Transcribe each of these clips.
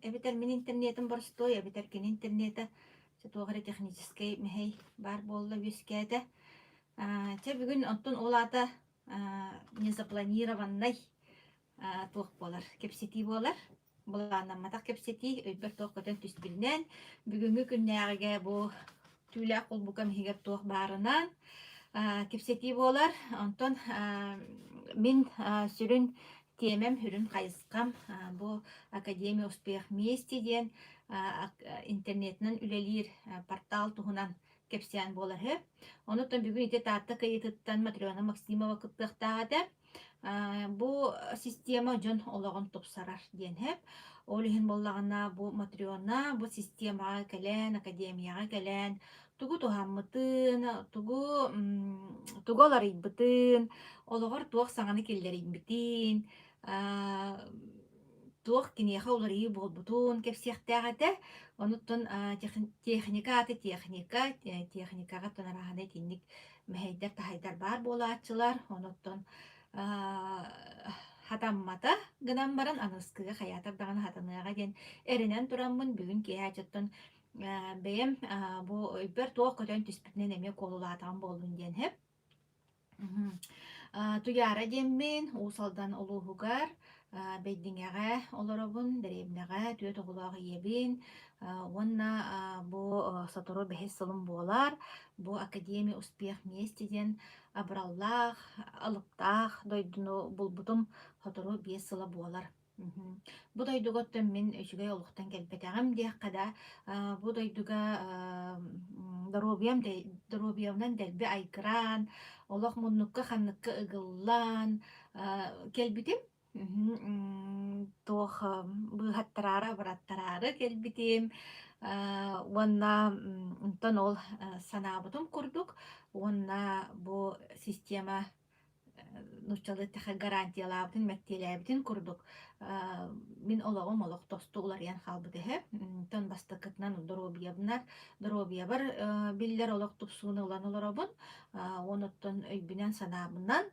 Эбэтэр мин интернетим боростуой, эбэтэр кини интернетэ чэ туох эрэ техническэй мэһэй баар буолла үөскээтэ. Чэ бүгүн онтон ол аата незапланированнай туох буолар, кэпсэтии буолар. Былааннамматах кэпсэтии өйбөр туох көтөн түспүтүнэн, бүгүҥҥү күннээҕигэ бу түүлээх кулбукам иһигэр туох баарынан кэпсэтии буолар. Онтон мин сүрүн тиэмэм, сүрүн хайысхам бу Академия успех вместе диэн интернетинэн үлэлиир портал туһунан кэпсээн буолар үһү. Онуттан бүгүн ити Таатта кыйытыттан Матрена Максимова кыттыахтаах этэ. Бу система дьон олоҕун тупсарар диэн сөп. Ол иһин буоллаҕына бу Матрена бу системаҕа кэлэн, академияҕа кэлэн тугу туһаммытын, тугу тугу уларыйбытын, олоҕор туох саҥаны киллэрийбитин, туох киниэхэ уларыйыы буолбутун кэпсиэхтээх этэ. Онуттан техника аата техника, техникаҕа арааһынай итинник мэһэйдэр таһайдар баар буолааччылар. Онуттан хатаммата гынан баран аныскыга хайаатар даҕаны хатаныаҕа диэн эрэнэн тураммын бүгүн киэһэ бэйэм бу өйбөр туох көтөн түспүтүнэн эмиэ куолулаатаҕым буоллун диэн сөп. Туйаара диэммин Уус Алдан улууһугар Бэйдиҥэҕэ олоробун, дэриэбинэҕэ түөрт оҕолоох ийэбин уонна бу сотору бэһис сылым буолар. Бу Академия успех вместе диэн абыраллаах, алыптаах дойдуну булбутум сотору 5 сыла буолар. Бу дойдуга оттон мин үчүгэй олохтон кэлбэтэҕим диэххэ да, бу дойдуга доруобуйам доруобуйабынан дэлби айгыраан, олох муннукка-ханныкка ыгыллан кэлбитим. Туох быыһаттараары, абыраттараары кэлбитим. Уонна онтон ол санаабытым курдук уонна бу система нууччалыы эттэххэ гарантиялаабытын, мэктиэлээбитин курдук мин олоҕум олох тосту уларыйан хаалбыт үһү. Онтон бастакытынан доруобуйабынар доруобуйабар биллэр олох тупсууну ылан олоробун. Уонуттан өйбүнэн-санаабынан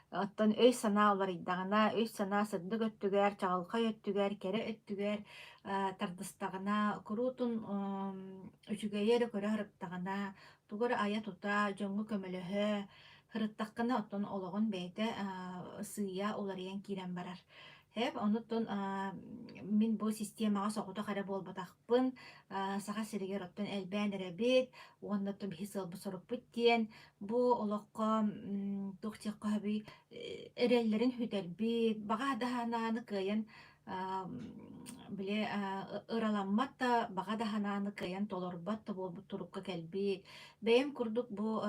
оттон өй-санаа уларыйдаҕына, өй-санаа сырдык өттүгэр, чаҕылхай өттүгэр, кэрэ өттүгэр тардыстаҕына, куруутун үчүгэйи эрэ көрө сырыттаҕына, тугу эрэ айа-тута, дьоҥҥо көмөлөһө сырыттаххына, оттон олоҕун бэйэтэ сыыйа уларыйан киирэн барар. Һэп, онуттан мин бу системаҕа соҕотох эрэ буолбатахпын, Саха сиригэр оттон элбээн эрэбит уонна оттон биһи сыалбыт-сорукпут диэн бу олоххо туох диэххэ сөбүй, эрэллэрин сүтэрбит, баҕа да санааны кыайан били ыраламмат да, баҕа да санааны кыайан толорбот да буолбут турукка кэлбит. Бэйэм курдук бу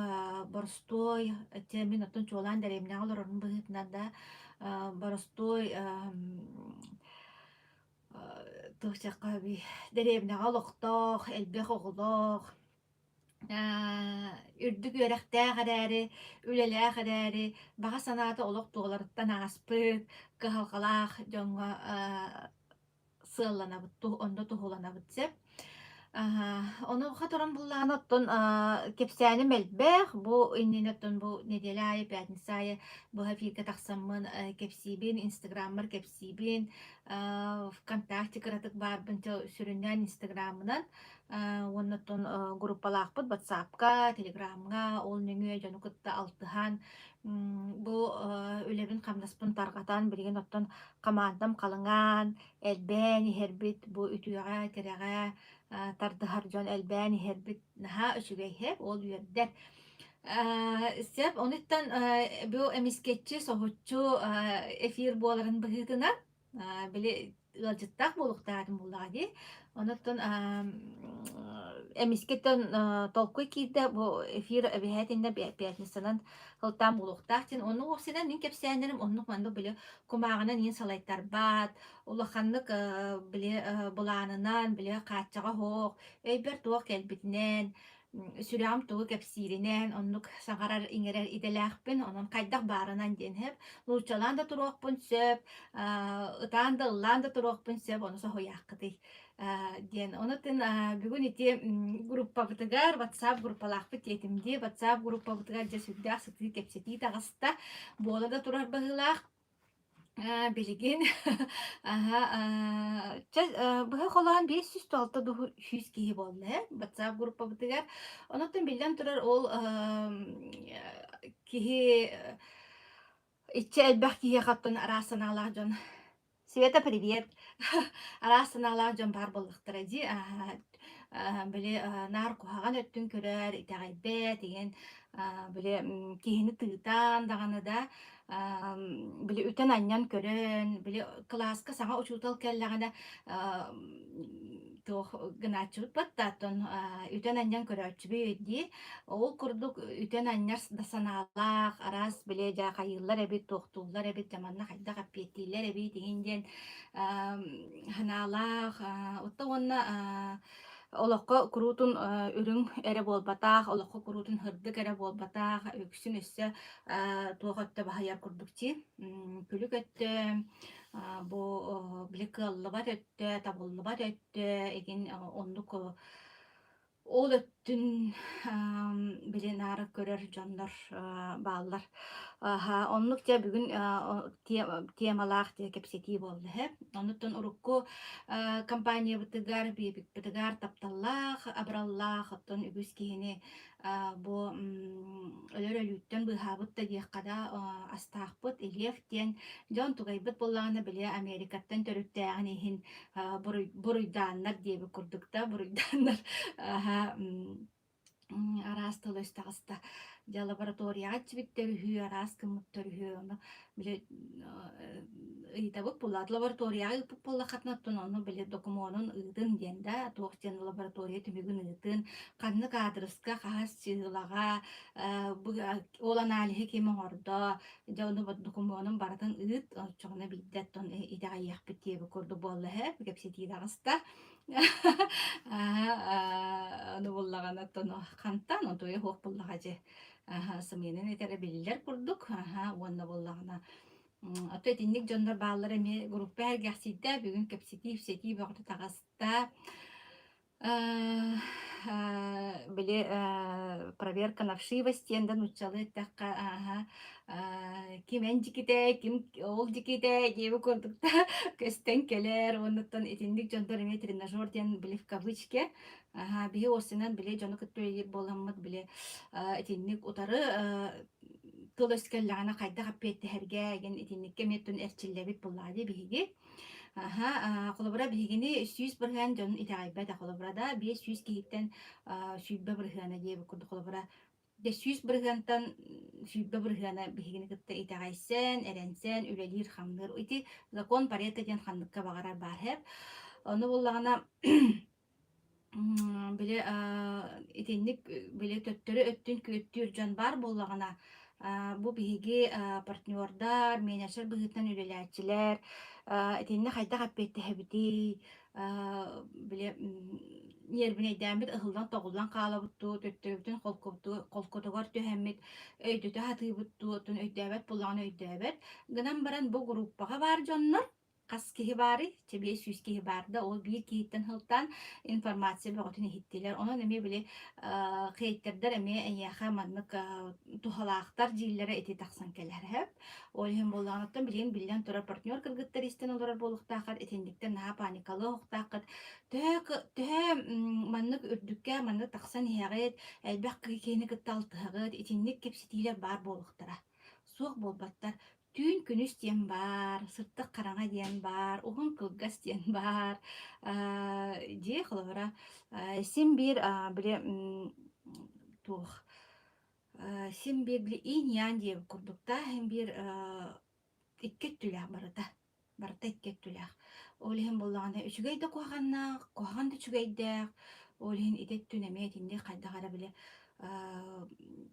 боростуой, мин оттон чуолаан дэриэбинэҕэ олорорум быһыытынан да, боростуой туох диэххэ сөбүй, дэриэбинэҕэ олохтоох, элбэх оҕолоох, үрдүк үөрэхтээх эрээри, үлэлээх эрээри, баҕа санаата олох туоларыттан ааспыт, кыһалҕалаах дьоҥҥо сыалланабыт, онно туһуланабыт сөп. Онуоха туран буллаҕына оттон кэпсээним элбэх. Бу иннинэ оттон бу нэдиэлэ аайы, пятница аайы быһа эфиргэ тахсаммын кэпсиибин, инстаграммар кэпсиибин, ВКонтакте кыратык баарбын сүрүннээн инстаграммынан уонна оттон группалаахпыт ватсапка, телеграмҥа ол нөҥүө дьону кытта алтыһан бу үлэбин-хамнаспын тарҕатан билигин оттон хамаандам халыҥаан, элбээн иһэрбит бу үтүөҕэ, кэрэҕэ тардыһар дьон элбээн иһэрбит наһаа үчүгэй һэп, ол үөрдэр. Сөп, онуттан бу эмискэччи соһуччу эфир буоларын быһыытынан били ыалдьыттаах буолуохтаах буоллаҕа дии. Онуттан эмискэттэн толкуй киирдэ бу эфир эбиһээтиннэ пятницанан сылтаан буолуохтаах диэн. Оннук уопсайынан мин кэпсээннэрим оннук маннык били кумааҕынан иин салайтарбат, улаханнык били былаанынан, били хааччаҕа суох, өйбөр туох кэлбитинэн, сүрэҕим тугу кэпсииринэн оннук саҥарар-иҥэрэр идэлээхпин, онон хайдах баарынан диэн сөп. Нууччалаан да туруохпун сөп, ытаан да ыллаан да туруохпун сөп, ону соһуйааххытый диэн. Ону тын бүгүн ити группабытыгар WhatsApp группалаахпыт диэтим дии. WhatsApp группабытыгар дьэ сүрдээх сытыы кэпсэтии таҕыста. Буола да турар быһыылаах. Билигин аһа, чэ, быһа холоон 506 дуһу 100 киһи буолла ээ WhatsApp группабытыгар. Онон биллэн турар ол киһи иччэ элбэх киһиэхэ оттон араас санаалаах дьон Света, привет! Араас санаалаах дьон баар буоллахтара дии. Били наар куһаҕан өттүн көрөр, итэҕэйбэт, игин били киһини тыытан даҕаны да били үтэн-анньан көрөн, били кылааска саҥа учуутал кэллэҕинэ туох гынааччыбыт баттааттан үтэн-анньан көрөөччүбүт дии. Ол курдук үтэн-анньар да санаалаах, араас били дьэ хайыыллар эбит, туохтууллар эбит, дьэ манна хайдах эппиэттииллэр эбит иһин диэн санаалаах. Отто уонна олоххо куруутун үрүҥ эрэ буолбатах, олоххо куруутун сырдык эрэ буолбатах, үксүн өссө туох өттө баһыйар курдук дии. Күлүк өттө, бу били кыаллыбат өттө, табыллыбат өттө, игин оннук ол өттүн били наара көрөр дьоннор бааллар. Оннук дьэ бүгүн темалаах дьэ кэпсэтии буолла иһэ. Онуттан урукку компаниябытыгар, биэбикпитигэр тапталлаах, абыраллаах, оттон үгүс киһини бу өлөр өлүүттэн быыһаабыт да диэххэ да астаахпыт Ильев диэн дьон тугайбыт буоллаҕына били Америкаттан төрүттээҕин иһин буруйдааннар диэбит курдук да буруйдааннар араас тыл өс таҕыста. Дьэ лабораторияҕа иччибиттэр үһү, араас гыммыттар үһү, ону били ыйытабыт буоллаат лабораторияҕа ыыппыт буоллаххытына оттон ону били докумуонун ыытын диэн да туох диэн лаборатория түмүгүн ыытын ханнык аадырыска хаһыс чыылаҕа ол аналиһы ким оҥордо дьэ ону докумуонун барытын ыыт оччоҕуна биирдэ оттон итэҕэйиэхпит диэбит курдук буолла эһэ кэпсэтии таҕыста Ону буллаҕына оттон хантан онтуйа суох буллаҕа дьэ сымыйанан этэрэ биллэр курдук уонна буоллаҕына ото итинник дьоннор бааллар эмиэ группа эргэхсийдэ бүгүн кэпсэтии ипсэтии бөҕөтө таҕыста били проверка на вшивость диэн да нууччалыы эттэххэ ким эн дьикитэ, ким ол дьикитэ диэбит курдук да көстөн кэлэр. Уоннуттан итинник дьонтон эмиэ тренажер диэн били в кавычке. Аха, биһи уопсайынан били дьону кытта үлэлиир буоламмыт били итинник утары тыл өс кэллэҕинэ хайдах эппиэттэһэргэ диэн итинниккэ эмиэ оттон эрчиллэбит буоллаҕа дии биһиги. Аха, холобура биһигини 100% дьон итэҕэйбэт, холобура да 500 киһиттэн 120 бырыһыана диэбит курдук холобура Дьэ 100 бырыһыантан 20 бырыһыана биһигини кытта итэҕэйсэн, эрэнсэн үлэлиир-хамныыр. Ити закон Парето диэн ханныкка баҕарар баар һэп. Ону буоллаҕына били итинник били төттөрү өттүн күөттүүр дьон баар буоллаҕына бу биһиги партнердар, менеджер быһыытынан үлэлээччилэр итиннэ хайдах эппиэттэһэбитий, били ньиэрбинэйдээммит ыһыллан-тоҕуллан хаалабыт дуу, төттөрүбүтүн холкутугар түһэммит өйдөтө сатыыбыт дуу, оттон өйдөөбөт буоллаҕына өйдөөбөт. Гынан баран бу группаҕа баар дьоннор хас киһи баарый? Чэ 500 киһи баар да, ол биир киһиттэн сылтаан информация бөҕөтүн иһиттилэр. Онон эмиэ били хейтердэр эмиэ эйиэхэ маннык туһалаахтар дииллэрэ ити тахсан кэлэр сөп. Ол иһин буоллаҕыттан билигин биллэн турар партнер кыргыттар истэн олорор буолуохтааххыт, итинниктэн наһаа паникалыы оһохтооххут. Төһө төһө маннык үрдүккэ маннык тахсан иһэҕит, элбэх киһини кытта алтыһаҕыт, итинник кэпсэтиилэр баар буолуохтара. Суох буолбаттар. Түүн күнүс диэн баар, сырдык хараҥа диэн баар, уһун кылгас диэн баар. Дьиэ холобура син биир били туох син биир били инь-ян диэбит курдуктаах син биир икки өттүлээх барыта барыта икки өттүлээх ол иһин буоллаҕына үчүгэй да куһаҕаннаах куһаҕан да үчүгэйдээх ол иһин ити өттүн эмиэ итинник хайдах эрэ били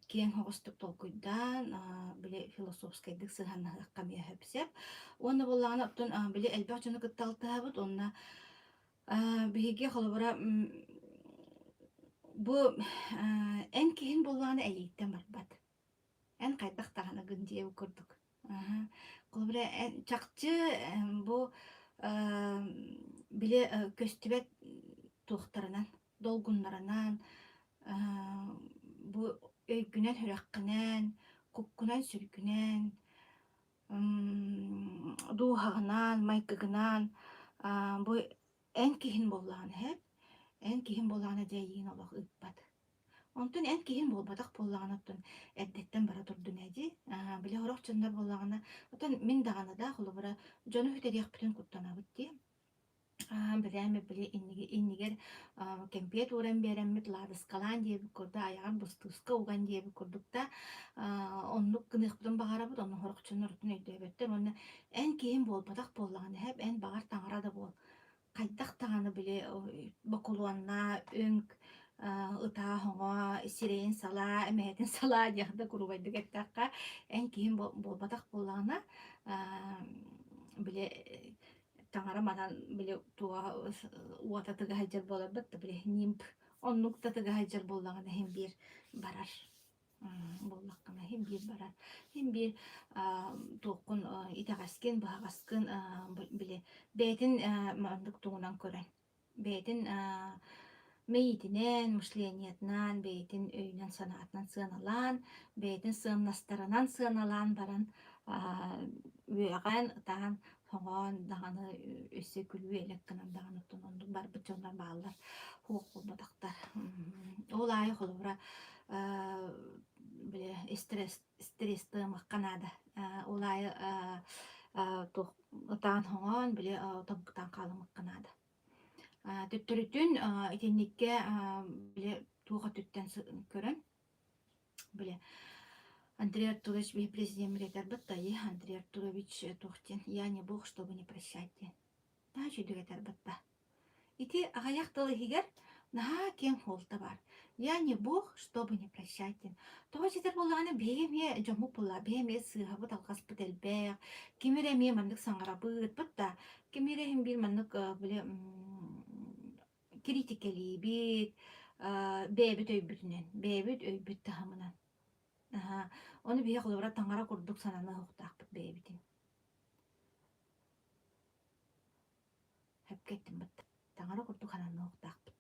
киэҥ соҕустук толкуйдаан били философскайдык сыһыаннаһыахха эмиэ сөп уонна буоллаҕына оттон били элбэх дьону кытта алтыһабыт уонна биһиги холобура бу эн киһин буоллаҕына эйигиттэн барбат. Эн хайдах даҕаны гын диэбит курдук. Аһа. Холобура, эн чахчы бу били көстүбэт туохтарынан, долгуннарынан, бу өйгүнэн-сүрэххинэн, куккунан-сүргүнэн. Дууһаҕынаан, майгыгынаан бу эн киһин буоллаҕына иһэ, эн киһин буоллаҕына дьэ эйигин олох ыыппат. Онтон эн киһин буолбатах буоллаҕына оттон эрдэттэн бара турдун ээ дии. Били сорох дьоннор буоллаҕына, оттон мин даҕаны да холобура дьону сүтэриэхпитин куттанабыт дии. Бэлэм били иннигэр кэмпиэт ууран биэрэммит лаадыскалаан диэбит курдук айаҕар бустууска уган диэбит курдук да оннук гыныахпытын баҕарабыт онно сорох дьоннор оттон өйдөөбөттөр уонна эн киһин буолбатах буоллаҕына иһэп эн баҕар таҥара да буол хайдах даҕаны били бокулуоннаа үҥк ытаа-хоҥоо сирэйин салаа эмэһэтин салаа диэх да курубайдык эттэххэ эн киһин буолбатах буоллаҕына били таҥара манан били туоҕа уота тыга сылдьар буоларбыт да били нимб оннук да тыга сылдьар буоллаҕына иһин биир барар буоллаххына иһин биир барар иһин биир туоххун итэҕэскин быһаҕаскын били бэйэтин маннык тугунан көрөн бэйэтин мэйиитинэн, мышлениетынан, бэйэтин өйүнэн-санаатынан сыаналаан, бэйэтин сыаннастарынан сыаналаан баран үөҕэн, ытаан, хоҥоон даҕаны өссө күлүү-элэк гынан даҕаны оттон оннук барбыт дьоннор бааллар, суох буолбатахтар. Ол аайы холобура били стресс стресстыамахха наада. Ол аайы туох ытаан-хоҥоон били тобуктаан хаалымыахха наада. Төттөрүтүн итинниккэ били туох өттүттэн көрөн били Андрей Артурович биһи президеммит этэрбит да Андрей Артурович туох диэн я не бог чтобы не прощать диэн наһаа үчүгэй этэрбит да Ити аҕыйах тыл иһигэр наһаа киэҥ суолта баар. Я не бог, чтобы не прощать диэн. Тоҕо дьиэтэр буоллаҕына биһиги эмиэ дьоммут буолла, биһи эмиэ сыыһабыт-алҕаспыт элбэх, ким эрэ эмиэ маннык саҥарабыт да, ким эрэ иһин биир маннык били киритикэлиибит, бэйэбит өйбүтүнэн, бэйэбит өйбүт таһымынан. Аһаа, ону биһиги холобура таҥара курдук санана оһохтоохпут бэйэбитин. Сөпкө эттим бытта. Таҥара курдук хананыахтаахпыт.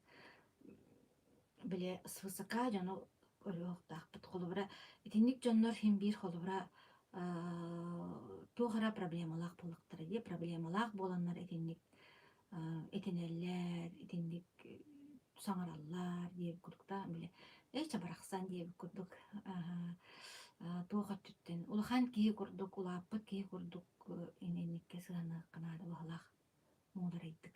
Били свысока дьону көрүөхтаахпыт. Холобура, итинник дьоннор син биир холобура туох эрэ проблемалаах буоллахтара дии. Проблемалаах буоланнар итинник этинэллэр, итинник саҥараллар диэбит курдук да били ээ чэ барахсан диэбит курдук туох өттүттэн улахан киһи курдук, улааппыт киһи курдук инниккэ сыһыанныахха наада баһылаах муударайдык.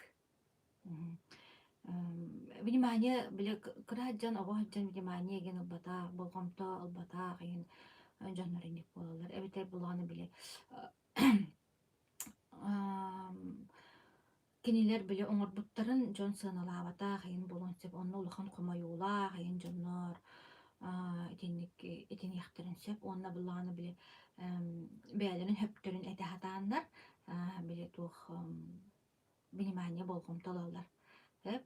Внимание, били кыра сылдьан, оҕо сылдьан внимание диэн ылбатах, болҕомто ылбатах иһин дьоннор инник буолаллар. Эбэтэр булаҕаны били кинилэр били оҥорбуттарын дьон сыаналаабатах иһин буолуон сөп. Онно улахан хомойуулаах иһин дьоннор итинник итиниэхтэрин сөп. Уонна буллаҕына били бэйэлэрин хөптөрүн этэ сатааннар били туох внимание болҕомто ылаллар. Сөп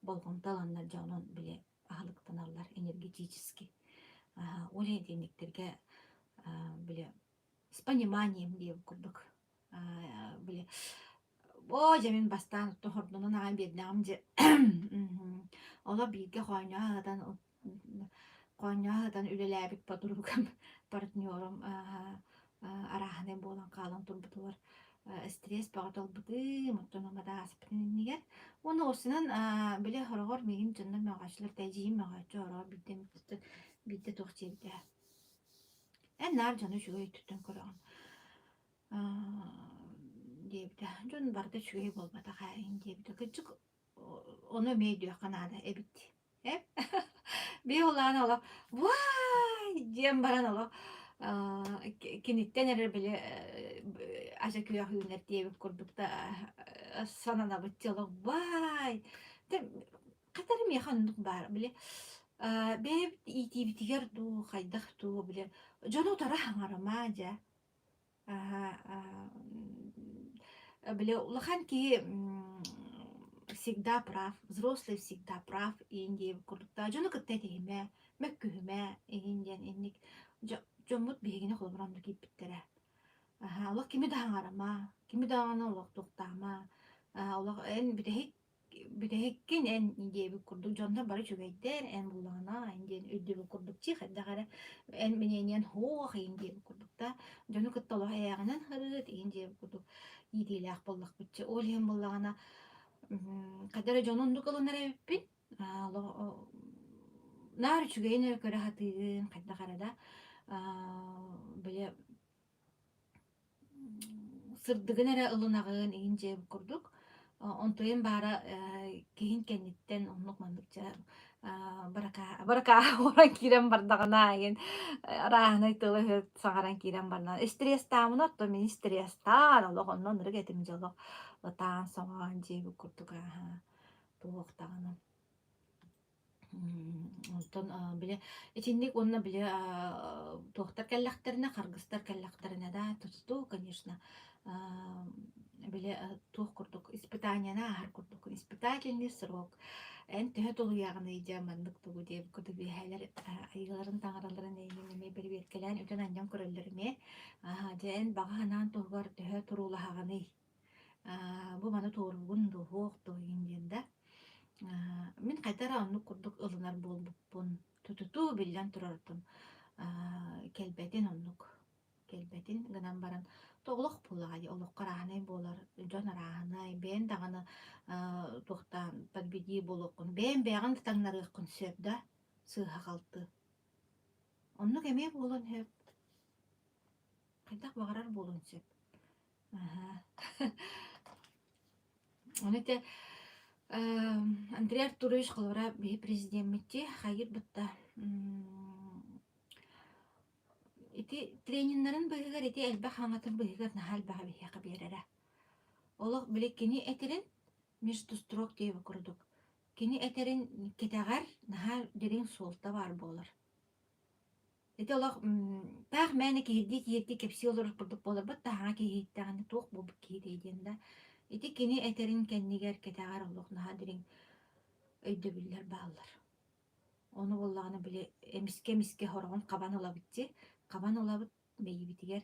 болҕомто ыланнар дьэ онон били аһылыктаналлар энергетически. Ол иһин итинниктэргэ били с пониманием диэбит курдук били оо дьэ мин бастаан оттон хордонон аҕай биэрдэҕим дьэ оло бииргэ хоонньоһо сытан хоонньоһо сытан үлэлээбит подругам партнерум арааһынай буолан хаалан турбутугар стресс бөҕөтө ылбытым оттон ама да ааспытын иннигэр уонна уопсайынан били хороҕор миигин дьоннор мөҕөөччүлэр тэдьиим мөҕөөччү хороҕор биирдэ биирдэ туох диэбитэ Эн наар дьону үчүгэй өттүттэн көрөҕүн диэбитэ. Дьон барыта үчүгэй буолбатах ээ иһин диэбитэ. Кырдьык ону эмиэ өйдүөххэ наада эбит. Э? Биир улаан олох вай диэн баран олох киниттэн эрэ били ача күөх үүнэр диэбит курдук да сананабыт дии олох вай Хатары миэхэ оннук баар били бэйэбит иитиибитигэр дуу, хайдах дуу били дьону утары хаҥарыма дьэ. Били улахан киһи всегда прав, взрослый всегда прав иин диэбит курдук да дьону кытта этиһимэ, мөккүһүмэ иһин диэн инник дьоммут биһигини холобура оннук ииппиттэрэ. Олох кими да хаҥарыма, кими даҕаны олох туохтаама, олох эн бүтэһик. Бүтэһиккин эн диэбит курдук дьоннор бары үчүгэйдэр, эн буллаҕына эн диэн өйдөбүл курдук чи хайдах эрэ эн миниэниэн һуох иин диэбит курдук да дьону кытта олох эйээҕинэн һырыт иин диэбит курдук иитиилээх буоллахпыт чи ол иһин буоллаҕына хайдах эрэ дьону оннук ылынар эбиппин наар үчүгэйин эрэ көрө сатыыгын хайдах эрэ да били Сырдыгын эрэ ылынаҕын иһин дьиэбит курдук. Онтуйум баара киһин кэнниттэн оннук-маннык дьэ баракаа баракаа уоран киирэн бардаҕына аайын арааһынай тылы-өһү саҥаран киирэн барна. Истириэстаамына оттон мин истириэстаан олох онно ынырык этим дьэ олох ытаан-соҥоон дьиэбит курдук ааһа туох даҕаны. Онтон, били итинник уонна били туохтар кэллэхтэринэ, харгыстар кэллэхтэринэ да, тустуу, конечно, били туох курдук испытаниены ааһар курдук испытательный срок. Эн төһө тулуйаҕыный дьэ маннык тугу диэбит курдук үөһээлэр айыыларын таҥараларын эйигин эмиэ бэрэбиэркэлээн үтэн-анньан көрөллөр эмиэ. Дьэ эн баҕа санаан туһугар төһө туруулаһаҕыный? Бу маны туоруугун дуу, суох дуу игин диэн да. Мин хайда эрэ оннук курдук ылынар буолбуппун. Тутутуу биллэн турартын кэлбэтин оннук кэлбэтин гынан баран то олох буоллаҕа дии олоххо арааһынай буолар дьон арааһынай бэйэн даҕаны туохтаан подведи буолуоххун бэйэн бэйэҕин да таҥнарыаххын сөп да сыыһа-халты оннук эмиэ буолуон сөп хайдах баҕарар буолуон сөп Ону ити Андрей Артурович холобура биһи президеммитти хайыр бытта ити трениннарын быһыгар ити элбэх хаҥатын быһыгар наһаа элбэҕи биһиэхэ биэрэрэ. Олох били кини этэрин между строк диэбит курдук кини этэрин кэтэҕэр наһаа дириҥ суолта баар буолар. Ити олох таах мээнэ киһирдии-киһирдии кэпсии олорор курдук буоларбыт да аһаҥа киһи иһиттэҕинэ туох буолбут киһитэй диэн да ити кини этэрин кэннигэр кэтэҕэр олох наһаа дириҥ өйдөбүллэр бааллар. Ону буоллаҕына били эмискэ-эмискэ сороҕун хабан ылабыт дии, хабан ылабыт мэйиибитигэр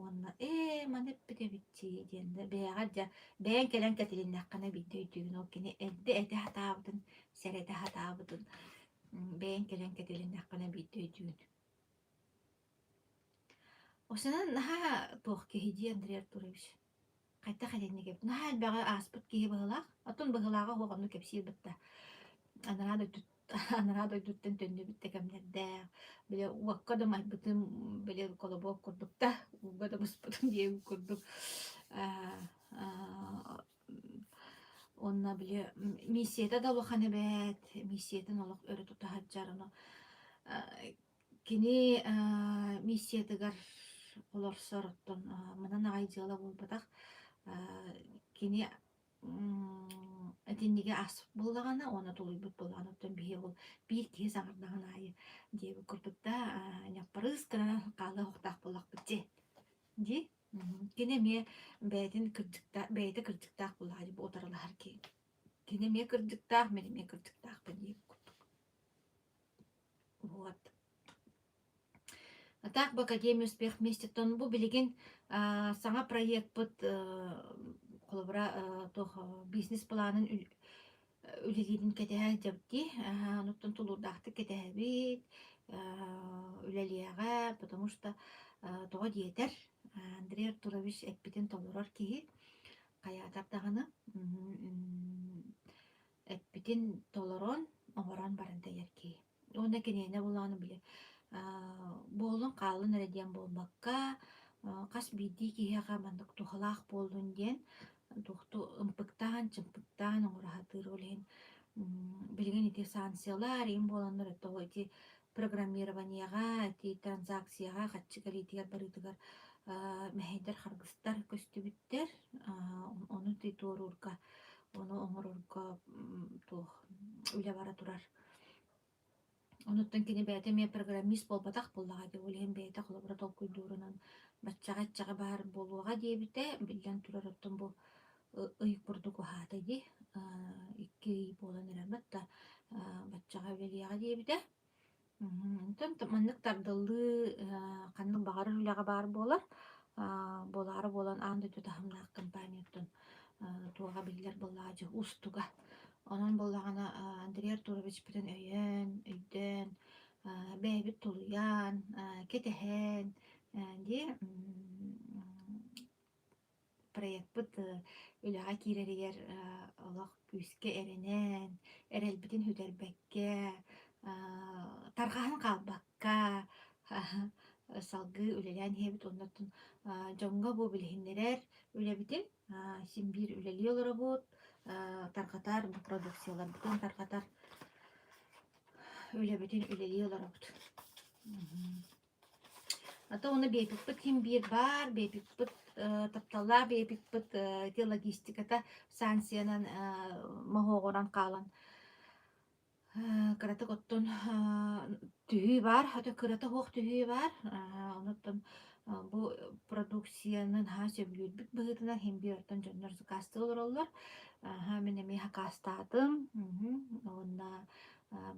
уонна ээ маны эппит эбит дии диэн да бэйэҕэр дьэ бэйэҥ кэлэн кэтилиннэххинэ биирдэ өйдүүгүн ол кини эрдэ этэ сатаабытын сэрэтэ сатаабытын бэйэҥ кэлэн кэтилиннэххинэ биирдэ өйдүүгүн. Осынан наһаа туох киһи дии Андрей Артурович. Хайдах итинник эбит. Наһаа элбэҕи ааспыт киһи быһыылаах. Оттон быһыылааҕа суох оннук кэпсиир бытта. Анараа дойду анараа дойдуттан төннүбүт да кэмнэрдээх. Били уокка да майбытым, били колобок курдук да, ууга да буспутум диэбит курдук. Уонна били миссията да улахан эбээт, миссиятын олох өрө тута сылдьар. Ону Кини миссиятыгар олорсор оттон манан аҕай дьыала буолбатах. Кини итинниги ааспыт буоллаҕына уонна тулуйбут буоллаҕына оттон биһиги ол биир киһи саҥардаҕын аайы диэбит курдук да ньаппарыыс гынан хаалыах охтоох буоллахпыт дии. Дии. Кини эмиэ бэйэтин кырдьыктаах бэйэтэ кырдьыктаах буоллаҕа дии бу утарылаһар киһи. Кини эмиэ кырдьыктаах, мин эмиэ кырдьыктаахпын диэбит курдук. Вот. А так в Академию успех вместе тон бу билигин саҥа проекпыт холобура туох бизнес-планын үлэлиирин кэтэһэ сылдьабыт дии. Онуттан тулуурдаахтык кэтэһэбит, үлэлиэҕэ, потому что тоҕо диэтэр Андрей Артурович эппитин толорор киһи хайаатар даҕаны эппитин толорон, оҥорон баран тэйэр киһи. Уонна киниэнэ булааны били буоллун хааллын эрэ диэн буолбакка, хас биирдии киһиэхэ маннык туһалаах буоллун диэн туохту ымпыктаан-чымпыктаан оҥоро сатыыр. Ол иһин билигин ити санкциялар иһин буоланнар тоҕо ити программированиеҕа, ити транзакцияҕа харчы кэлиитигэр барыытыгар мэһэйдэр, харгыстар көстүбүттэр. Ону ити туоруурга Ону оҥорорго туох үлэ бара турар. Онуттан кини бэйэтэ эмиэ программист буолбатах буоллаҕа дии, ол иһин бэйэтэ холобура толкуйдуурунан баччаҕа-иччэҕэ баар буолуоҕа диэбитэ, биллэн турар оттон бу ый курдук уһаата дии, 2 ый буолан эрэр да баччаҕа үлэлиэҕэ диэбитэ. Онтон маннык тардыллыы ханнык баҕарар үлэҕэ баар буолар. Буолаары буолан аан дойду таһымнаах компанияттан туоҕа. бэйэҕэ биллэр буоллаҕа дьэ уустуга. Онон буоллаҕына Андрей Артуровичпытын өйөөн, өйдөөн, бэйэбит тулуйан, кэтэһэн дии проекпыт үлэҕэ киирэригэр олох күүскэ эрэнэн, эрэлбитин сүтэрбэккэ, тарҕаһан хаалбакка салгыы үлэлээн иһэбит уонна оттон дьоҥҥо бу билиһиннэрэр үлэбитин син биир үлэлии олоробут, тарҕатар бу продукцияларбытын тарҕатар үлэбитин үлэлии олоробут. А то уонна биэпикпит ким биир баар, биэпикпит тапталлаах биэпикпит ити логистиката санкциянан моһуоҕуран хаалан кыратык оттон түһүү баар, хата кырата суох түһүү баар. Онуттан бу продукцияны наһаа сөбүлүүрбүт быһыытынан син биир оттон дьоннор заказтыы олороллор. Мин эмиэ сакаастаатым. Уонна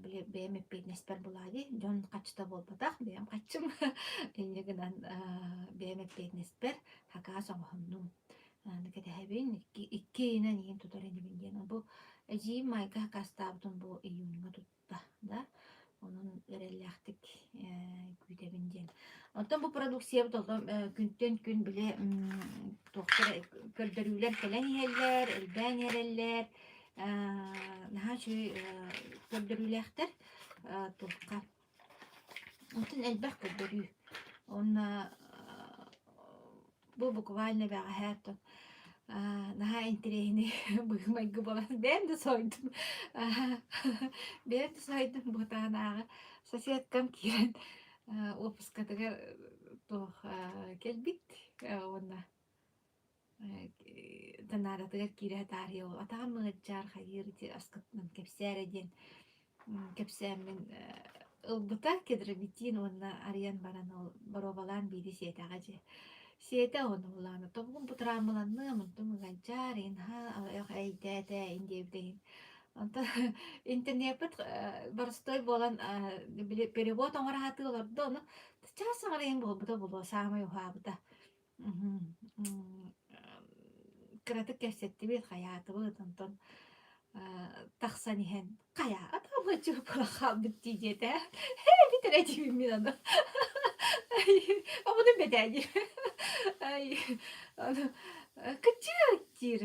били бэйэм эппиэтинэспэр булаа дии, дьон хаччыта буолбатах, бэйэм хаччым. Инньэ гынан бэйэм эппиэтинэспэр хакаас оҥоһуннум. Аны кэтэһэбин, икки ыйынан иһин тутар инибин диэн. Бу эдьиийим Майга хакаастаабытын бу июньҥа тутта да. Онон эрэллээхтик күүтэбин диэн. Оттон бу продукциябыт олом күнтэн күн били туохтар көрдөрүүлэр кэлэн иһэллэр, элбээн иһэрэллэр. Наһаа үчүгэй көрдөрүүлээхтэр туохха онтон элбэх көрдөрүү уонна бу буквально бэҕэһээ оттон наһаа интэриэһинэй быһыы-майгы буолан бэйэм да соһуйдум бэйэм да соһуйдум бытаанааҕы соседкам киирэн уоппускатыгар туох кэлбит уонна Танааратыгар киирэ таарыйа ол атаҕым ыалдьар хайыыр ити аскытынан кэпсээ эрэ диэн кэпсээммин ылбыта кедровитин уонна арыйан баран ол боруобалаан биири сиэтэҕэ дьэ сиэтэ уонна улаана тобугум бутурааммыланныам онтум ыалдьар иһин ха эйдээтэ иһин диэбитэ иһин онтон интернеппит боростуой буолан били перевод оҥоро сатыы олордо ону чаас аҥара иһин буолбута буолуо саамай уһаабыта Кыратык кэпсэттибит, хайаатыбыт, онтон тахсан иһэн хайа атаҕым чуоппула хаалбыт дии диэтэ. Ээ бүтэрэ диибин мин ону. Омунум бэтээ диир. Ону кыччык диир.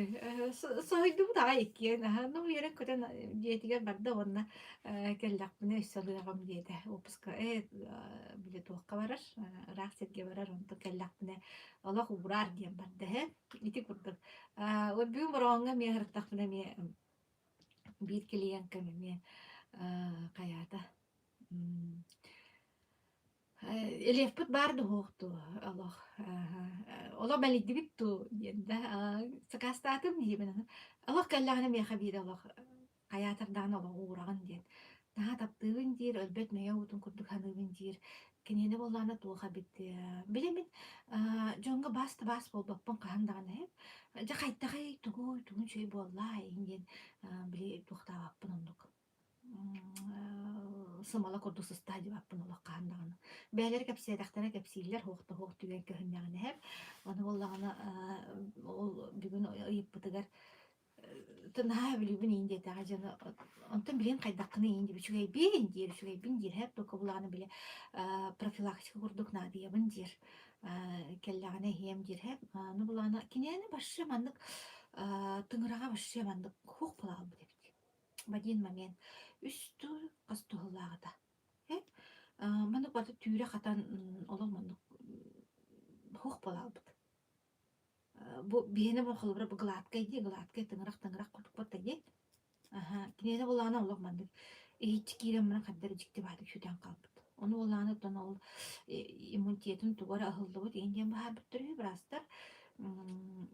Соһуйдубут аҕай иккиэн. Ну үөрэн-көтөн дьиэтигэр барда уонна кэллэхпинэ өссө ылыаҕым диэтэ. Уоппуска ээ били туохха барар, ыраах сиргэ барар, онтон кэллэхпинэ олох уураар диэн барда эһэ. Ити курдук. Вот бүгүн Бороҕоҥҥо эмиэ сырыттахпына эмиэ биир клиенткам эмиэ хайаата Элиэхпит баар да суох дуу олох олох мэлийдибит дуу диэн да сакаастаатым диибин олох кэллэҕинэ миэхэ биир олох хайаатар даҕаны олох уураҕын диэн наһаа таптыыбын диир өлбөт мэйэ уутун курдук саныыбын диир киниэнэ буоллаҕына туох эбит били мин дьоҥҥо баас да баас буолбаппын хаһан даҕаны дьэ хайдаҕый тугуй тугун үчүгэй буоллаа иһин диэн били туохтаабаппын оннук сымала курдук сыста сылдьыбаппын олох хаһан даҕаны. Бэйэлэрэ кэпсээтэхтэрэ кэпсииллэр, суох да суох түгэн көһүннэҕинэ иһэр. Ону буоллаҕына ол бүгүн ыйыппытыгар наһаа сөбүлүүбүн иин диэтэҕэ дьоно онтон билигин хайдаххыный иин диир үчүгэйбин диир үчүгэйбин диир һэп только булаҕына били профилактика курдук наадыйабын диир кэллэҕинэ иһиэм диир һэп ну булаҕына киниэни вообще маннык тыҥыраҕа вообще маннык хуох буолаҕалбыт эбит В один момент үс туу хас туһулааҕыта э маннык барыта түүрэ хатан олох маннык хуох буолаалбыт бу биһиэнэ бу холобура бу гладкай дии гладкай тыҥырах тыҥырах курдук батта дии аха киниэнэ буоллаҕына олох маннык иһиччи киирэн баран хайдах эрэ дьикти баҕайытык сүтэн хаалбыт ону буоллаҕына оттон ол иммунитетын туга эрэ аһыллыбыт иһин диэн быһаарбыттар үһү быраастар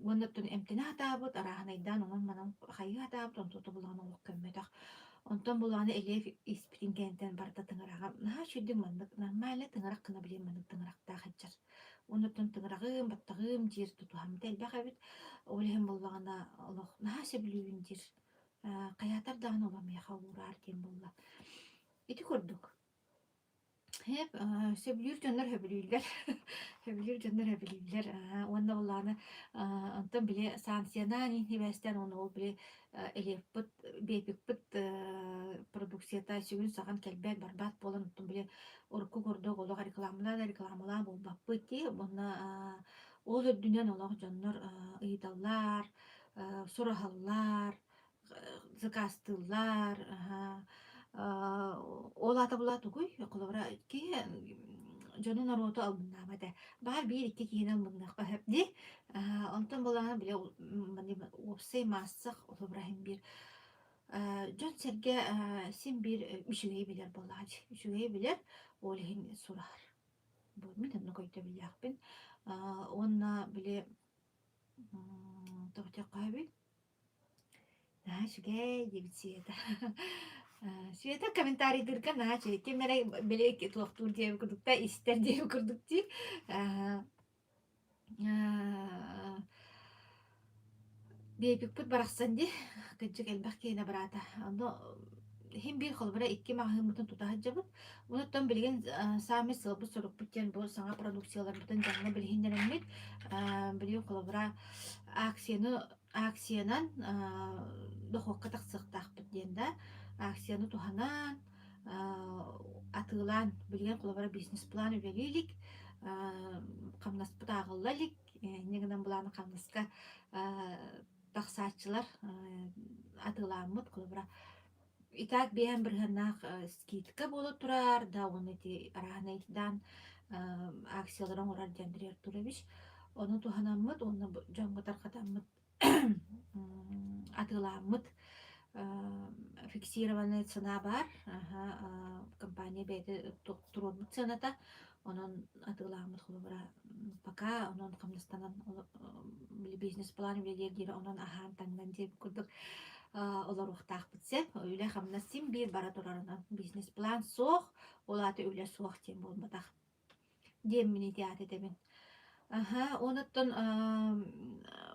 Уонна оттон эмтэнэ сатаабыт, арааһынайдаан онон-манан хайыы сатаабыт, онтута булаҕына олох көммөтөх. Онтон булаҕына Элиэв испитин кэнниттэн барыта тыҥыраҕа наһаа үчүгэйдик маннык нормально тыҥырах гына билигин маннык тыҥырахтаах сылдьар. Уонна оттон тыҥыраҕым, баттаҕым диир тутуһаммыта элбэх эбит. Ол иһин буоллаҕына олох наһаа сөбүлүүбүн диир. Хайаатар даҕаны олох миэхэ уураар диэн буолла. Ити курдук. Һээп, сөбүлүүр дьоннор сөбүлүүллэр. Сөбүлүүр дьоннор сөбүлүүллэр. Уонна былааны онтон били санкциянаан иһибэстээн уонна ол били Элиэппит, Бепикпит продукцията сүгүн-саҕан кэлбэт, барбат буолан оттон били урукку курдук олох рекламалаан рекламалаан буолбаппыт дии. Уонна ол үрдүнэн олох дьоннор ыйыталлар, сураһаллар, Заказтыыллар, ол аата булаа тугуй? Холобура, киһи дьону норуоту албыннаабат ээ. Баҕар биир-икки киһини албынныахха сөп дии. Онтон буоллаҕына били уопсай маассах холобура иһин биир дьон-сэргэ син биир үчүгэйи билэр буоллаҕа дии. Үчүгэйи билэр, ол иһин сураһар. Бу мин оннук өйдөбүллээхпин. Уонна били тоҕо диэххэ сөбүй? Наһаа үчүгэй диэбит Света. Света комментарийдыырга наһаа үчүгэй. Ким эрэ били туохтуур диэбит курдук да истэр диэбит курдук дии. Биэпикпит барахсан дии. Кырдьык элбэх киһини абыраата. Ону иһин биир холобура икки маҕаһыыммытын тута сылдьабыт. Онуттан билигин саамай сыалбыт-сорукпут диэн бу саҥа продукцияларбытын дьоҥҥо билиһиннэрэммит. Билигин холобура акцияны акциянан дохуокка тахсыахтаахпыт диэн да акцияны туһанан атыылаан билигин холобура бизнес-план үлэлии илик хамнаспыт ааҕылла илик инньэ гынан былааны хамнаска тахсааччылар атыылааммыт холобура и так биэһэн бырыһыаннаах скидка буола турар да уонна ити арааһынайдаан акциялары оҥорор диэн Андрей Артурович ону туһанаммыт уонна дьоҥҥо тарҕатаммыт атыылааммыт фиксированная цена баар компания бэйэтэ туруорбут сыаната онон атыылааммыт холобура пока онон хамнастанан бизнес-план үлэлиэр диэри онон аһаан таҥнан диэбит курдук олоруохтаахпыт сөп үлэ-хамнас син биир бара турарынан бизнес-план суох ол аата үлэ суох диэн буолбатах диэммин ити аат этэбин аха онуттан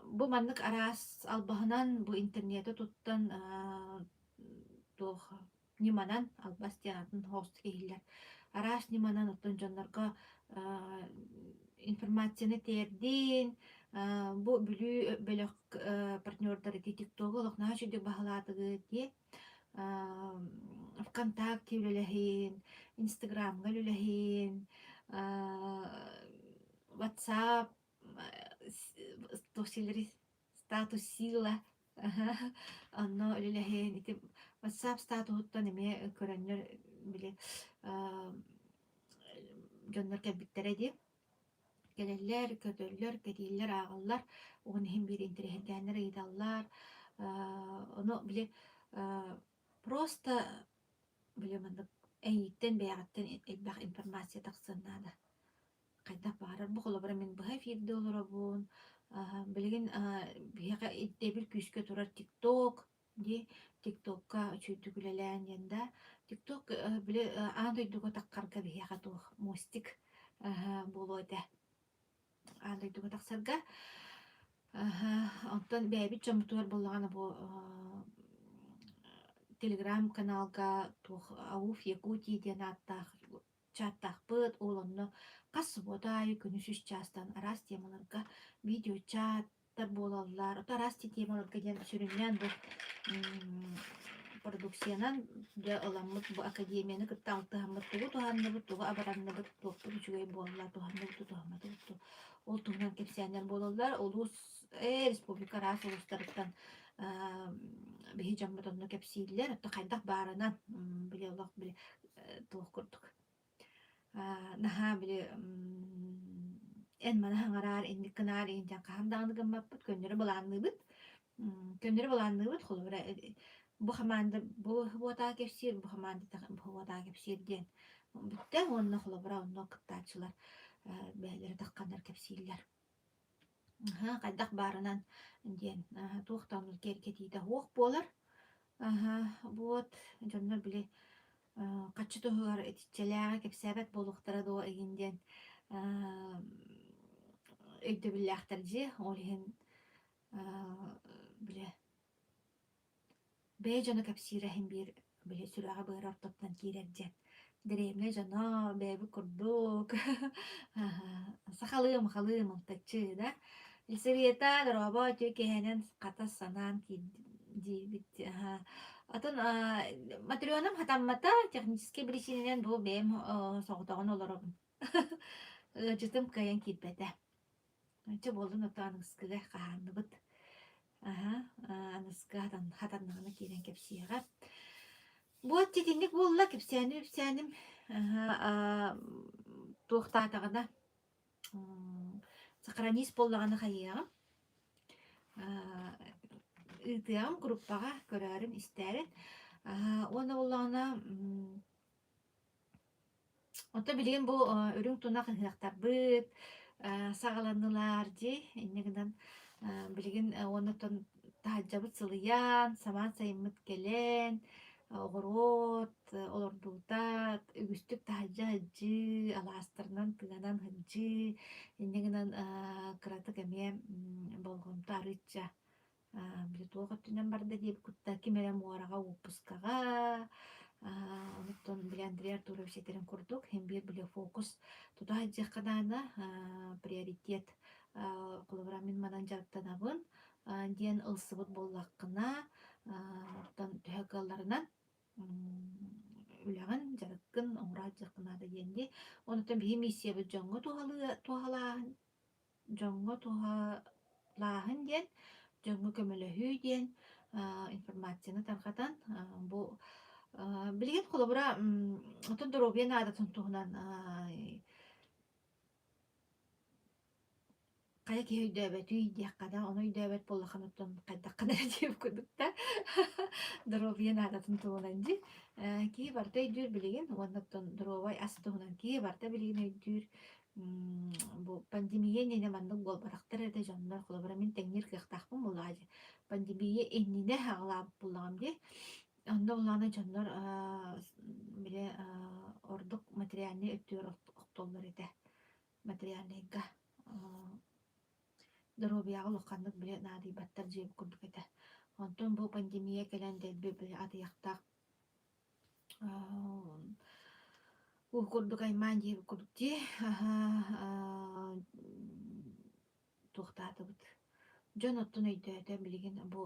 бу маннык араас албаһынан бу интернети туттан туох ньыманан албас диэн атын соҕустук иһиллэр араас ньыманан оттон дьоннорго информацияны тиэрдин бу Бүлүү бөлөх партнердар ити тиктогу олох наһаа үчүгдүк баһылаатыгыт дии ВКонтакте үлэлэһин, Инстаграмҥа үлэлэһин, WhatsApp статус сила онно үлэлэһин ити WhatsApp статуһуттан эмиэ көрөннөр били дьоннор кэлбиттэрэ дии кэлэллэр, көтөллөр, кэтииллэр, ааҕаллар уон иһин биир интэриэһиргээннэр ыйыталлар ону били просто били маннык эйииттэн бэйэҕиттэн элбэх информация тахсыан наада хайдах баҕарар бу холобура мин быһа эфирдэ олоробун билигин биһиэхэ ирдэбил күүскэ турар тикток дии тиктокка үчүгэйдик үлэлээн диэн да тикток били аан дойдуга таххарга биһиэхэ туох мостик буолуо этэ аан дойдуга тахсарга онтон бэйэбит дьоммутугар буоллаҕына бу телеграм-каналга туох ауф якутии диэн ааттаах чаттаахпыт, ол онно хас субуота аайы күнүс үс чаастан араас темаларга видеочаттар буолаллар. Ото араас темаларга диэн сүрүннээн бу продукциянан дьэ ыламмыт бу академияны кытта алтыһаммыт тугу туһанныбыт, тугу абаранныбыт, туохпут үчүгэй буолла, туһанныбыт, туһамматыбыт ол туһунан кэпсээннэр буолаллар. Улуус республика араас улуустарыттан биһи дьоммут онно кэпсииллэр. Ото хайдах баарынан били олох били туох курдук наһаа били эн маны хаҥараар инник гынаар иһин диэн хаһан даҕаны гыммаппыт көннөрү былаанныыбыт көннөрү былаанныыбыт холобура бу хамаанда бу буотаа кэпсиир бу хамаанда бу буотаа кэпсиир диэн бүттэ уонна холобура онно кыттааччылар бэйэлэрэ тахханнар кэпсииллэр Аһаа, хайдах баарынан диэн туох да оннук киэргэтиитэ суох буолар. Аһаа, вот дьоннор били хаччы туһугар итиччэлээҕи кэпсээбэт буолуохтара дуо игин диэн өйдөбүллээхтэр дии. Ол иһин били бэйэ дьоно кэпсиирэ иһин биир били сүрэҕэ-быара ортотунан киирэр диэн. Дэриэбинэ дьоно бэйэбит курдук сахалыы-махалыы малтаччы да. Елисавета дорообо үтүө киэһэнэн хата санаан диибит. Атын Матрёнам хатаммата техническэй биричиинэнэн бу бэйэм соҕотоҕун олоробун. Ыалдьытым кыайан киирбэтэ. Чэ буоллун ото аныгыскыга хаһаанныбыт. Аһа, аныгыскы хатаннаҕына киирэн кэпсиэҕэ. Вот итинник буолла кэпсээним-ипсээним туохтаатаҕына сохранись буоллаҕына хайыаҕым ыытыаҕым группаҕа көрөөрүн истээрин уонна буоллаҕына Оттон билигин бу үрүҥ тунах ыһыахтарбыт саҕаланнылар дии. Инньэ гынан билигин уонна оттон таһырдьабыт сылыйан, самаан сайыммыт кэлэн, оҕуруот олордуута үгүстүк таһырдьа сылдьыы, алаастарынан тыанан сылдьыы, инньэ гынан кыратык эмиэ болҕомто арыычча били туох өттүнэн барда диэбит кутта ким эрэ муораҕа уоппускаҕа онуттан били Андрей Артурович этэрин курдук һин биир били фокус тута сылдьыахха наада приоритет холобура мин манан дьарыктанабын диэн ылсыбыт буоллаххына оттон төһө кыалларынан үлэҕин, дьарыккын оҥоро сылдьыаххын наада диэн дии. Онуттан биһи миссиябыт дьоҥҥо туһалааһын Дьоҥҥо туһалааһын диэн, дьоҥҥо көмөлөһүү диэн информацияны тарҕатан бу билигин холобура оттон доруобуйа наадатын туһунан хайа киһи өйдөөбөтүй диэххэ да, ону өйдөөбөт буоллаххына оттон хайдаххына эрэ диэбит курдук да доруобуйа наадатын туһунан дии. Киһи барыта өйдүүр билигин уонна оттон доруобай ас туһунан киһи барыта билигин өйдүүр. Бу пандемия иннинэ маннык буолбатахтар этэ дьоннор. Холобура, мин тэҥниир кыахтаахпын буоллаҕа дии. Пандемия иннинэ аҕалаабыт буоллаҕым дии. Онно буллаҕына дьоннор били ордук материальнай өттүгэр охтоллор этэ. Материальнайга доруобуйаҕа улаханнык били наадыйбаттар дьиэбит курдук этэ. Онтон бу пандемия кэлэн дэлби били атыйахтаах Уу курдук аймаан диэбит курдук дии туохтаатыбыт дьон оттон өйдөөтө билигин бу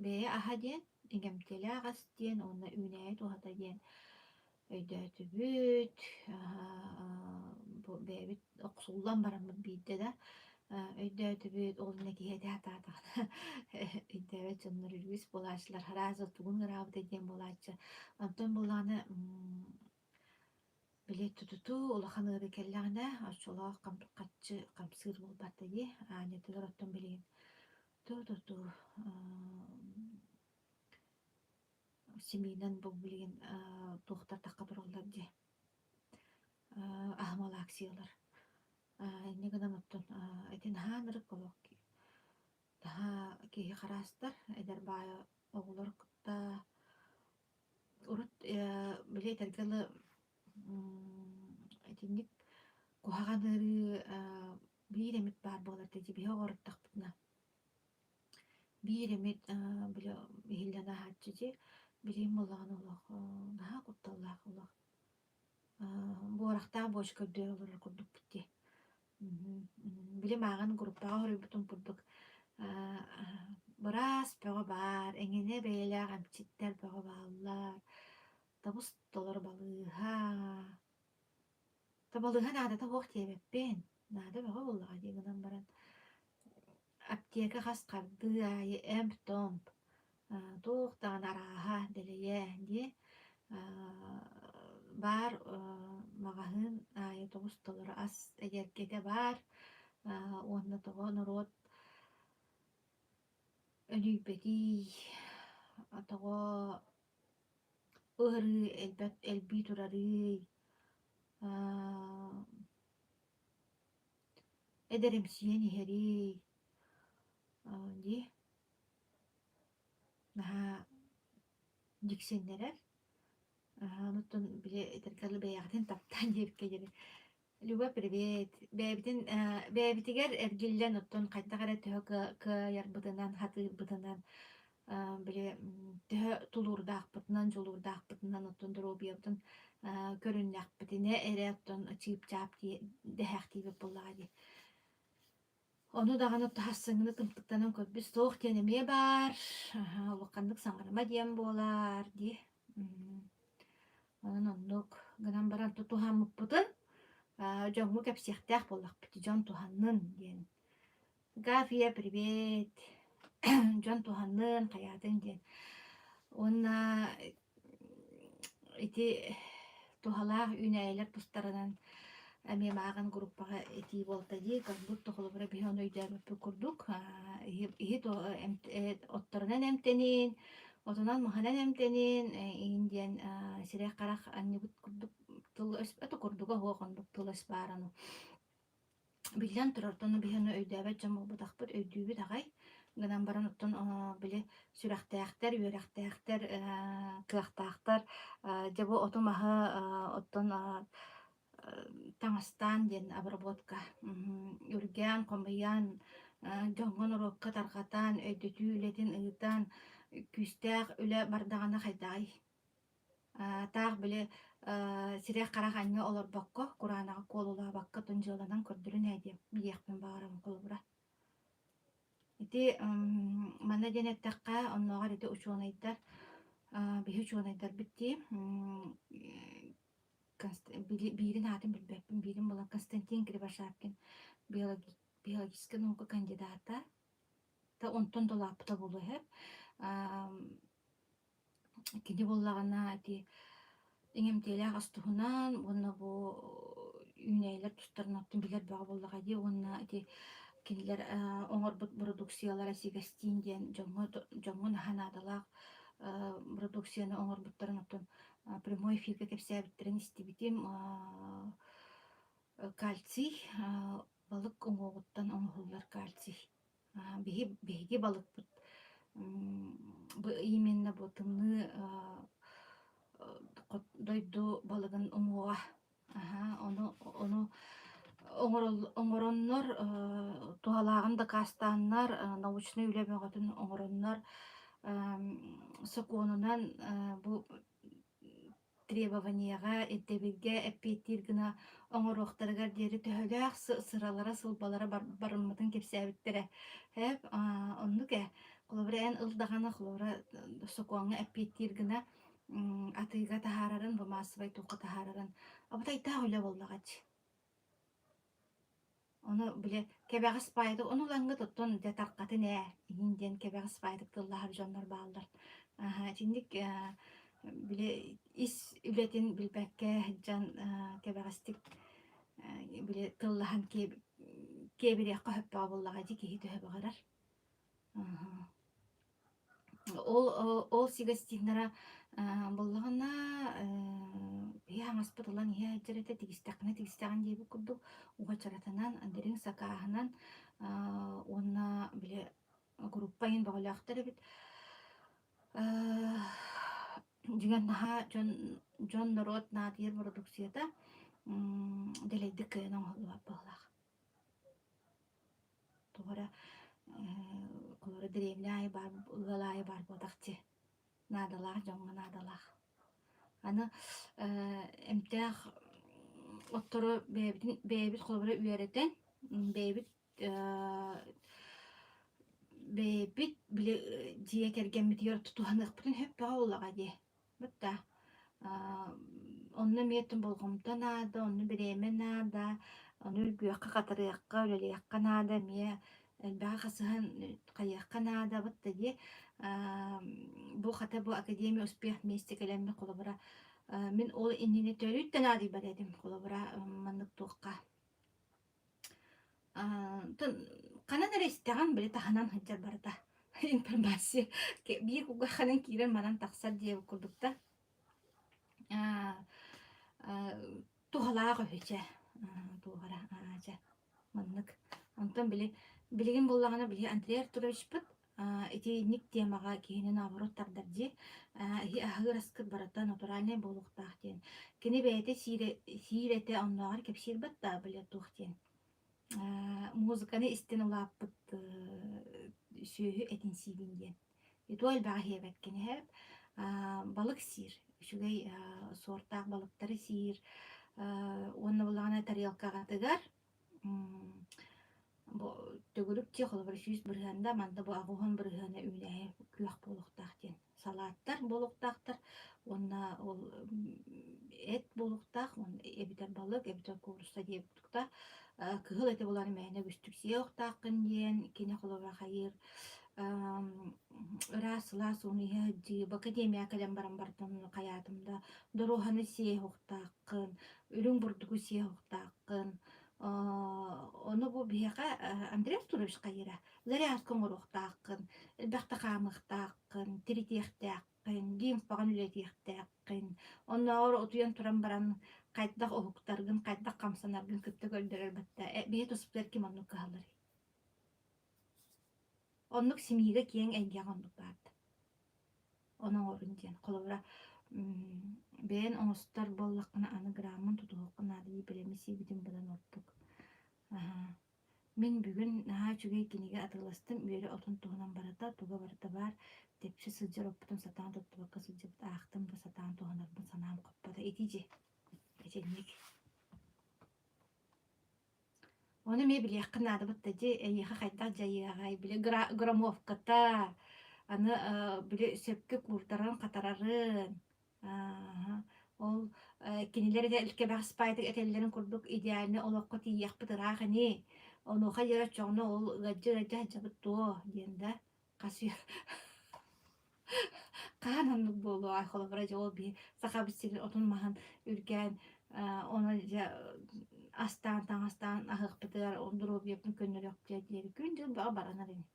бэйэ аһа диэн иҥэмтиэлээх ас диэн уонна үүнээйи туһата диэн өйдөөтүбүт бу бэйэбит охсуллан бараммыт биирдэ да өйдөөтүбүт ол иннэ киһи этэ сатаатаҕына өйдөөбөт дьоннор үгүс буолааччылар араас тугун ыраабыта диэн буолааччы онтон буоллаҕына били тутуту улахан ыарыы кэллэҕинэ оччолоох хаччы хамсыыр буолбат дии аанньатыгар оттон билигин ту-ту-ту семьянан бу билигин туохтар тахха тураллар дии аһымал акциялар инньэ гынан оттон ити наһаа ынырык олох наһаа киһи хараастар эдэр баайа оҕолор кытта урут били этэргэ дылы итинник куһаҕан ыарыы биир эмит баар буолар дии биһи оҕоруттахпытына Биир эмит били иһиллэн ааһааччы дии, билигин буоллаҕына олох наһаа кутталлаах олох буорахтаах буочка үрдүгэр олорор курдукпут дии. Били мааҕын группаҕа хоруйбутум курдук быраас бөҕө баар, эҥинэ бэйэлээх эмчиттэр бөҕө бааллар, тобус толору балыыһа. Табалыыһа наадата суох диэбэппин, наада бөҕө буоллаҕа дии гынан баран аптека хас хардыы аайы эмп-томп, туох даҕаны арааһа дэлэйэ дии баар маҕаһыын аайы тоҕус толору ас эгэлгэтэ баар уонна тоҕо норуот өлүйбэтий, тоҕо ыарыы элбэх элбии турарый эдэримсийэн иһэрий дии наһаа дьиксиннэрэр онуттан били этэргэ дылы бэйэҕитин таптаан диэбиккэ диэри Люба привет бэйэбитин бэйэбитигэр эргиллэн оттон хайдах эрэ төһө кыайарбытынан хатыырбытынан. Били төһө тулуурдаахпытынан, дьулуурдаахпытынан оттон доруобуйабытын көрүннэхпитинэ эрэ оттон чыып-чаап дэһээхтиибит буоллаҕа дии. Ону даҕаны саҥаны тымтыктанан көрбүт суох диэн эмиэ баар, улаханнык саҥарыма диэн буолар дии. Онон оннук гынан баран тутуһаммыппытын дьоҥҥо кэпсиэхтээх буоллахпыт дьон туһаннын диэн. Гафия, привет! Дьон туһаннын, хайаатын диэн. Уонна ити туһалаах үүнээйилэр тустарынан эмиэ мааҕын группаҕа этии буолта дии, как будто холобура биһи ону өйдөөбөппүт курдук иһит отторунан эмтэнин, отунан-маһынан эмтэнин иин диэн сирэй-харах анньыбыт курдук тыл өс курдуга суох оннук тыл өс баар ону Биллэн турар, оттон биһи ону өйдөөбөт дьон буолбатахпыт, өйдүүбүт аҕай. Гынан баран оттон били сүрэхтээхтэр, үөрэхтээхтэр, кыахтаахтар дьэ бу оту-маһы оттон таҥастаан диэн обработка үргээн, хомуйан, дьоҥҥо-норуокка тарҕатан, өйдөтүү үлэтин ыытан, күүстээх үлэ бардаҕына хайдаҕый? Таах били сирэй-харах анньа олорбокко, кураанаҕы куолулаабакка тун дьыаланан көрдөрүн ээ диэн диэхпин баҕарабын холобура. Ити манна диэн эттэххэ, оннооҕор ити учуонайдар, биһи учуонайдарбыт дии, биирин аатын билбэппин, биирин буолан Константин Кривошапкин биологическай наука кандидата, онтон да улааппыта буолуо үһү. Кини буоллаҕына ити иҥэмтиэлээх ас туһунан уонна бу үүнээйилэр тустарынан оттон билэр бөҕө буоллаҕа дии уонна ити кинилэр оҥорбут бородууксуйалара сигэстиин диэн дьоҥҥо дьоҥҥо наһаа наадалаах бородууксуйаны оҥорбуттарын оттон прямой эфиргэ кэпсээбиттэрин истибитим. Кальций балык уҥуоҕуттан оҥоһуллар кальций. Биһиги балыкпыт бу именно бу тымныы дойду балыгын уҥуоҕа ону ону оҥороннор туһалааҕын дакаастааннар научнай үлэ бөҕөтүн оҥороннор сокуонунан бу требованиеҕа, ирдэбилгэ эппиэттиир гына оҥоруохтарыгар диэри төһөлөөх сыралара-сылбалара барыммытын кэпсээбиттэрэ. Эп оннук ээ. Холобура, эн ыл даҕаны холобура сокуоҥҥа эппиэттиир гына атыыга таһаарарын, бу маассабай туохха таһаарарын абытайдаах үлэ буоллаҕа дии. Ону били кэбэҕэс баайдык ону ылаҥҥыт оттон дьэ тарҕатын ээ иһин диэн кэбэҕэс баайдык тыллаһар дьоннор бааллар. Аһа итинник били ис үлэтин билбэккэ сылдьан кэбэҕэстик били тыллаһан киэбириэххэ сөптөөх буоллаҕа дии киһи төһө баҕарар. Ол ол сигастиннара буоллаҕына биһи хаҥаспыт ылан иһэ сылдьар этэ тигистэххинэ тигистэҕин диэбит курдук уочаратынан дириҥ сакааһынан уонна били группа иһин бөҕөлөөхтөр эбит. Дьиҥэр наһаа дьон дьон норуот наадыйар бородууксуйата дэлэйдик кыайан оҥоһуллубат быһыылаах. Тоҕо эрэ холобура дэриэбинэ аайы баар ыал аайы баар буолбатах дии. Наадалаах дьоҥҥо наадалаах. Аны эмтээх оттору бэйэбитин бэйэбит холобура үөрэтэн бэйэбит бэйэбит били дьиэ кэргэммитигэр тутуһаныахпытын сөп бөҕө буоллаҕа дии. Бытта онно эмиэ болҕомто наада, онно бириэмэ наада, ону үргүөххэ-хатарыахха, үлэлиэххэ наада эмиэ элбэҕи хасыһан хайыахха наада бытта дии. Бу хата бу Академия успех вместе кэлэммин холобура мин ол иннинэ төрүт да наадыйбат этим холобура маннык туохха Ханан эрэ истэҕин, били таһынан сылдьар барыта информация биир кулгааххынан киирэн манан тахсар диэбит курдук да туһалаах үһү чэ туох эрэ чэ маннык онтон били билигин буоллаҕына били Андрей Артуровичпыт итинник темаҕа киһини наоборот тардар дии иһи аһыыр аскыт барыта натуральнай буолуохтаах диэн кини бэйэтэ сиир этэ оннооҕор кэпсиир батта били туох диэн музыканы истэн улааппыт сүөһү этин сиибин диэн. И то элбэҕи сиэбэккин иһэп. Балык сиир, үчүгэй суортаах балыктары сиир. Уонна буллаҕына тарелкаҕытыгар бу төгүрүк дьиэ холобура 100% да манна бу 80% үүнээйи күөх буолуохтаах диэн салааттар буолуохтаахтар уонна ол эт буолуохтаах уонна эбэтэр балык эбэтэр куурусса диэбит курдук кыһыл эти булан мээнэ үгүстүк сиэ охтааххын диэн кини холобура хайыыр ыраас сылаас ууну иһэ сылдьыы академия кэлэн баран бардым хайаатым да доруоһаны сиэ уохтааххын үрүҥ бурдугу сиэ уохтааххын ону бу биһиэхэ Андрей Артурович хайыыра зарядка оҥоруохтааххын элбэхтэ хаамыахтааххын тиритиэхтээххин лимфаҕын үлэлэтиэхтээххин оннооҕор утуйан туран баран хайдах уһуктаргын хайдах хамсанаргын кытта көрдөрөр батта биһи туспутугар ким оннук кыһалларый Оннук симиигэ киэҥ эйгэҕэ оннук баарда. Ону оҥорун диэн. Холобура, бэйэн оҥостор буоллаххына аны граммын тутуһуохха наада дии бэлэми сиэбитим быдан ордук. Аһаа. Мин бүгүн наһаа үчүгэй кинигэ атыыластым, үөрэ отун туһунан барыта, туга барыта баар, тэпсэ сылдьар оппутун сатаан туттубакка сылдьыбыт аахтым да сатаан туһанарбын санаам хоппото. Ити дьи, итинник. Ону эмиэ билиэххин наада батта дии, эйиэхэ хайдах дьайыаҕай, били громовката, аны били сөпкө куурдаран хатарарын, ааһа, ол кинилэр кэбэҕэс баайдык этэллэрин курдук идеальнай олоххо тиийиэхпит ыраах ини, онуоха диэри оччоҕуна ол ыалдьа-ыалдьа сылдьабыт дуо диэн да хас Хаһан оннук буолуоҕай, холобура дьэ ол биһи Сахабыт сирин отун-маһын үргээн, ону дьэ астаан, таҥастаан аһыахпытыгар, доруобуйабытын көннөрүөхпүтүгэр диэри күн-дьыл бөҕө баранар ини.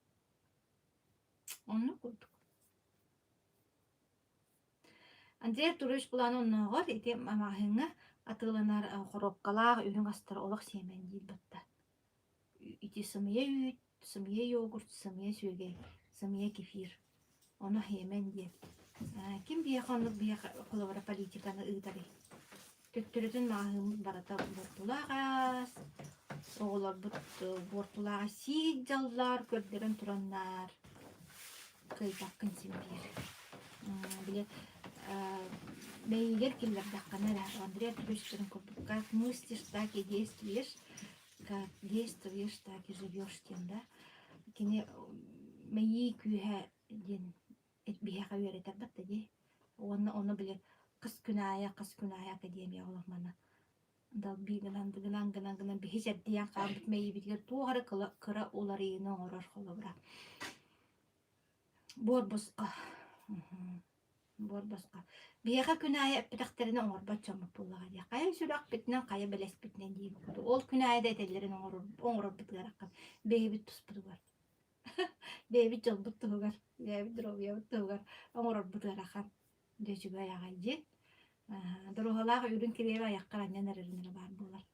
Оннук курдук. Андрей Артурович былаана оннооҕор ити маҕаһыыҥҥа атыыланар хоруопкалаах үрүҥ астары олох сиэмэн диир батта. Ити сымыйа үүт, сымыйа йогурт, сымыйа сүөгэй, сымыйа кефир. Ону иһиэмэн диэн. Ким биһиэхэ оннук биһиэхэ холобура политиканы ыытарый? Төттөрүтүн маҕаһыыммыт барыта буортулаах ас, оҕолорбут буортулаах ас сии дьаллар, көрдөрөн тураннар кыайбаккын син биир. Били мэйиигэр киллэрдэххинэ эрэ Андрей Артуровичтарын курдук как мыслишь, так и действуешь как действуешь, так и живешь диэн да кини мэйии күүһэ диэн биһиэхэ үөрэтэр батта дии уонна ону били хас күн аайы хас күн аайы академияҕа олох маны далбыы гынан гынан гынан гынан биһи чэрдийэн хаалбыт мэйиибитигэр туох эрэ кыра уларыйыыны оҥорор холобура буор босхо Буор босхо. Биһиэхэ күн аайы эппэтэхтэринэ оҥорбот дьоммут буоллаҕа дии. Хайа сүрэхпитинэн, хайа бэлэспитинэн диир курдук. Ол күн аайы да этэллэрин оҥорор, оҥорорбут ыарахан. Бэйэбит туспутугар. Бэйэбит дьолбут туһугар, бэйэбит доруобуйабыт туһугар оҥорорбут ыарахан. Дьэ үчүгэй аҕай дии. Доруоһалаах үрүҥ кириэбэ айаххар анньан эрэрин эрэ баар буолар.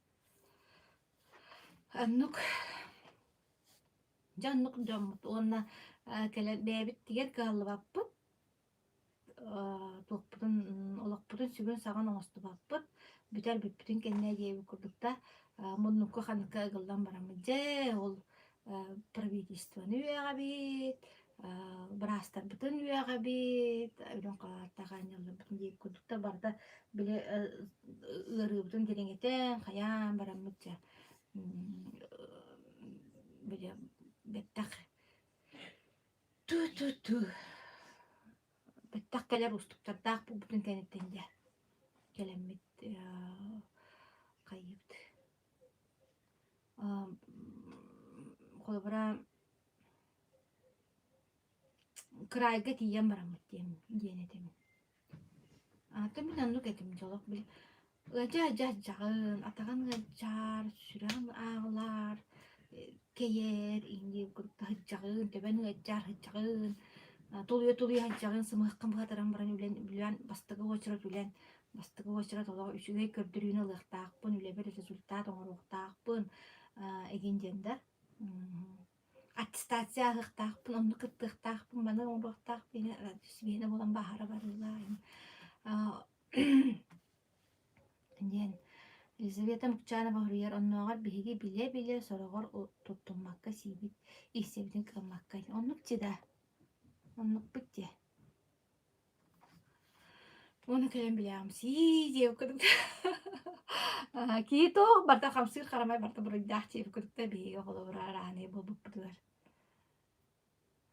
Оннук дьэ оннук дьоммут уонна кэлэн бэйэбиттигэр кыһаллыбаппыт туохпутун олохпутун сүгүн-саҕын оҥостубаппыт, бүтэр бүппүтүн кэннэ диэбит курдук да муннукка ханыкка ыгыллан бараммыт дьэ ол правительствоны үөҕэбит, быраастарбытын үөҕэбит, үрүҥ халааттаах аанньалларбытын диэбит курдук да барыта били ыарыыбытын дириҥэтэн хайаан бараммыт дьэ били бэттэх Ту-ту-ту Бэттэх кэлэр уустуктардаах буолбутун кэнниттэн дьэ кэлэммит хайыыбыт холобура кыраайга тиийэн бараммыт диэн диэн этэбин Аата мин оннук этим дьолох били ыадьа-ыадьа дьаҕын, атаҕын ыадьаар, сүрэҕин ааҕылаар, кэйэр, иҥниир курдук таһырдьаҕын, төбөн ыадьаар сылдьаҕын, тулуйа-тулуйа сылдьаҕын, сымыһаххын быһатаран баран үлэн үлээн бастакы уочарат үлэн, бастакы уочарат олох үчүгэй көрдөрүүнү ылыахтаахпын, үлэбэр результат оҥоруохтаахпын игин диэн да аттестация ааһыахтаахпын, онно кыттыахтаахпын, маны оҥоруохтаахпын сибиэнэ буолан баһаара барыылаа диэн Елизавета Мукчанова суруйар оннооҕор биһиги билэ-билэ сороҕор туттуммакка сиибит, ииссэбитин кыаммакка оннук дии да. Оннукпут дии. Уонна кэлэн билэҕим сии диэбит курдук киһи туох барыта хамсыыр харамай барыта буруйдаах диэбит курдук да биһиги холобура арааһынай буолбуппутугар.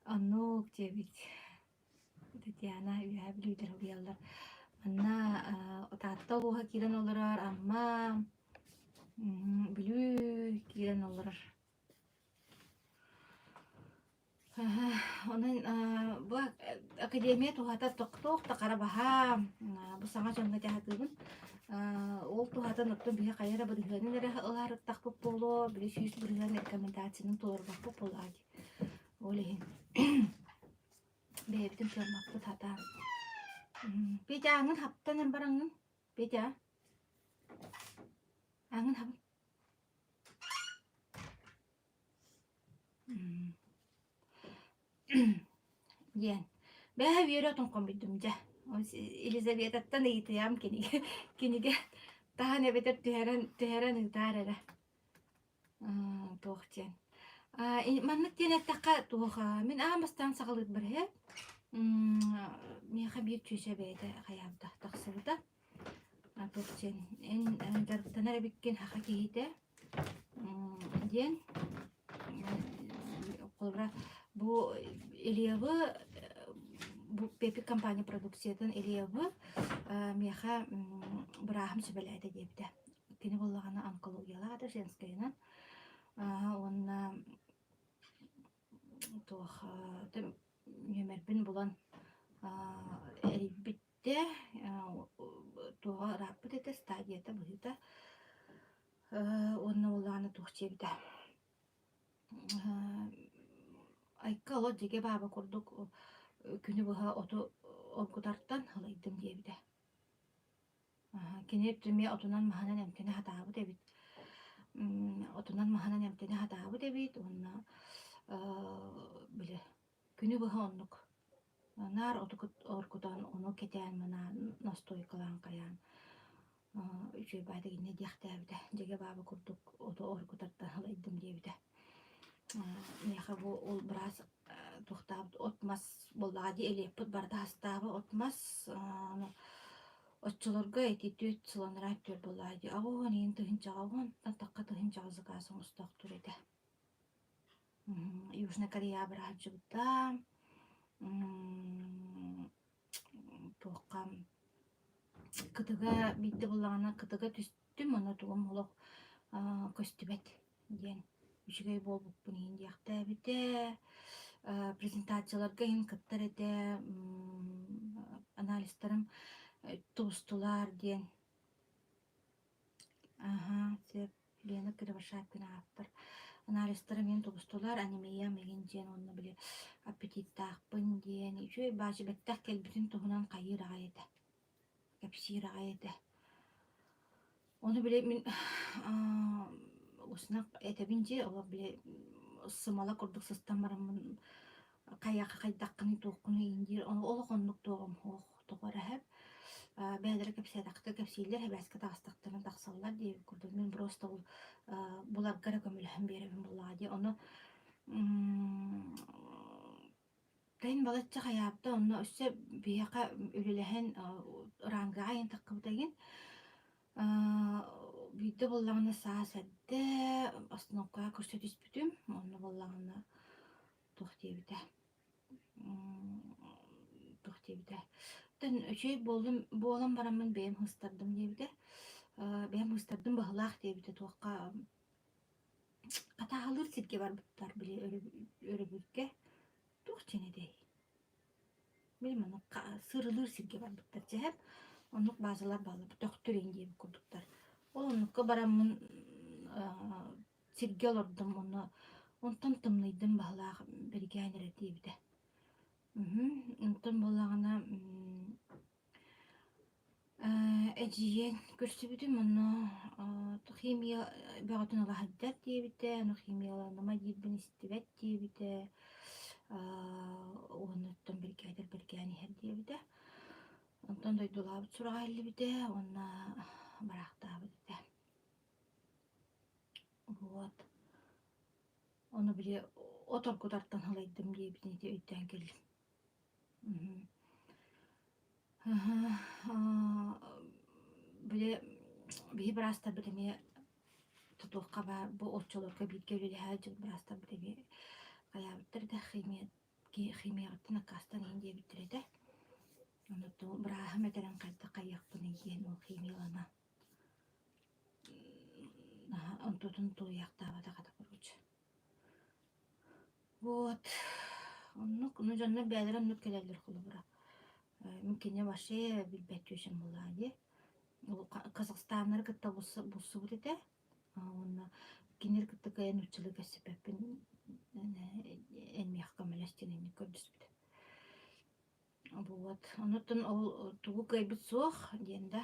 Оннук диэбит. Татьяна Үөһээ Бүлүүдэр уһуйаллар. Манна Таатта улууһа киирэн олорор, Амма, Бүлүү киирэн олорор. Онон бу академия туһата туох да хара баһаам, бу саҥа дьоҥҥо этэ сатыыбын. Ол туһатын оттон биһи хайа эрэ бырыһыанын эрэ ылаарыттахпыт буолуо, били 100% рекомендациянан толорбоппут буоллаҕа дии. Ол иһин бэйэбитин кыаммаппыт сатаан. Петя ааҥҥын хаптан эн бараҥҥын? Петя ааҥҥын хабын. Диэн. Бэһэ үөрэ отун хомуйдум дьэ. Елизаветаттан ыйытыам кинигэ кинигэ таһан эбэтэр түһэрэн түһэрэн ыытаар эрэ. Туох диэн. Маннык диэн эттэххэ туох мин аан бастаан саҕалыырбар иһэ миэхэ биир чүөчэ бэйэтэ хайаабыта тахсыбыта. Туох диэн эн дьарыктанар эбиккин саха киһитэ диэн холобура бу Ильявы бу Пепик компания продукциятын Ильявы миэхэ бырааһым сүбэлээтэ диэбитэ. Кини буоллаҕына онкологиялаах этэ женскайынан уонна туох нүөмэрбин булан эрийбит Дьэ, туоҕа ырааппыт этэ, стадията быһыыта уонна уоллаҕына туох диэбитэ Айка олох дьигэ бааба курдук күнү быһа оту оргутартан ылайдым диэбитэ. Кини эмиэ отунан-маһынан эмтэнэ сатаабыт эбит. Отунан-маһынан эмтэнэ сатаабыт эбит уонна били күнү быһа оннук Наар оту оргутан, ону кэтээн манаан, настойкалаан хайаан үчүгэй баайдык инньэ диэхтээбитэ. Дьэгэ бааба курдук оту оргутартан ылайдым диэбитэ. Миэхэ бу ол быраас туохтаабыт от-мас буоллаҕа дии элиэппит барыта астаабы от-мас оччолорго ити түөрт сыл анараа өттүгэр буоллаҕа дии аҕыс иһин тыһыынчаҕа уонтан тахха тыһыынчаҕа заказ оҥостоохтуур этэ. Южная Корея быраһааччыбыта туохха кытыга биирдэ буоллаҕына кытыга түстүм ону тугум олох көстүбэт диэн үчүгэй буолбуппун иһин диэхтээбитэ презентацияларга иһин кыттар этэ анализтарым тубустулар диэн Аһаа, сөп. Лена Кривошапкина ааптар. Анализтара мин тубустулар, анемиям игин диэн уонна били аппетиттаахпын диэн үчүгэй баачы бэттэх кэлбитин туһунан хайыыр аҕай этэ, кэпсиир аҕай этэ. Ону били мин уснах этэбин дии, олох били сымала курдук сыстан бараммын хайаха хайдаххыный туоххунуй иин диир олох оннук туоҕум суох тоҕо эрэ иһэр бэйэлэрэ кэпсээтэххэ кэпсииллэр эбээскэ таҕыстахтарына тахсаллар диэбит курдук мин просто ол буларга эрэ көмөлөһөн биэрэбин буоллаҕа дии ону Тайын балачча хайаабыта онно өссө биһиэхэ үлэлэһэн ыраангаҕа айан таххыбыта игин биирдэ буоллаҕына саас эрдэ остановкаҕа көрсө түспүтүм онно буоллаҕына туох диэбитэ туох диэбитэ оттон үчүгэй буоллум буолан бараммын бэйэм ыстардым диэбитэ бэйэм ыстардым быһылаах диэбитэ туохха хатааһылыыр сиргэ барбыттар били өрөбүлгэ туох диэн этэй били манна сырылыыр сиргэ барбыттар дьэһэп оннук баазалар бааллар төхтүр иҥ диэбит курдуктар ол оннукка бараммын сиргэ олордум уонна онтон тымныйдым баһылаах бэргээн эрэ диэбитэ. Онтон буоллаҕына эдьиийин көрсүбүтүм онно химия бөҕөтүн ыла сылдьар диэбитэ, ону химияланыма диирбин истибэт диэбитэ, уонна оттон бэргээтэр бэргээн иһэр диэбитэ. Онтон дойдулаабыт сураҕа иһиллибитэ уонна бараахтаабыт этэ. Вот. Ону били от оргутартан ылайдым диэбитин ити өйдөөн кэллим. Били биһи быраастарбыт эмиэ тутуохха баар бу оччолорго бииргэ үлэлэһэ дьон быраастарбыт эмиэ хайаабыттар да химия химияҕыттан аккаастан иһин диэбиттэр этэ. Ону бырааһым этэрин хайдах хайыахпыный диэн ол химиялана онтутун тулуйахтаабатах этэ короче. Вот оннук ну дьоннор бэйэлэрэ оннук кэлэллэр холобура мин кини вообще билбэт түөшэм буоллаҕа дии. Казахстаннары кытта булсубут этэ уонна кинилэри кытта кыайан нууччалыы кэпсэппэппин эн миэхэ көмөлөс диэн инник көрдөспүтэ. Вот онуттан ол тугу кыайбыт суох диэн да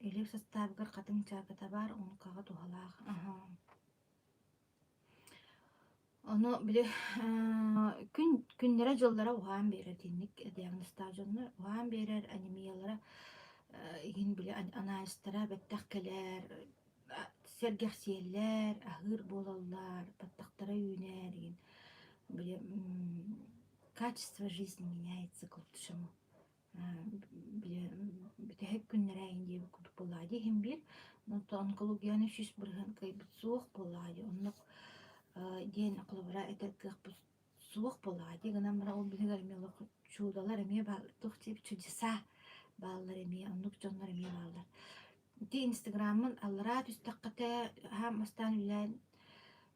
Илиҥ састаабыгар хатыҥ чааката баар, онукаҕа туһалаах. Аһа. Ону били күн күннэрэ-дьыллара уһаан биэрэр итинник диагнозтаах дьоннор уһаан биэрэр анемиялара игин били анализтара бэттэх кэлэр, сэргэхсийэллэр, аһыыр буолаллар, баттахтара үүнэр игин били качество жизни меняется к лучшему. Били бүтэһик күннэрэ эҥин диэбит курдук буоллаҕа дии иһин биир. Онтон онкологияны 100% кыайбыт суох буоллаҕа дии. Оннук диэн холобура этэр кыахпыт суох буоллаҕа дии. Гынан баран ол быыһыгар эмиэ олох чудалар эмиэ бааллар, туох диэбит чудеса бааллар эмиэ, оннук дьоннор эмиэ бааллар. Ити инстаграммын аллараа түстэххитэ аһаан бастаан үлэлээн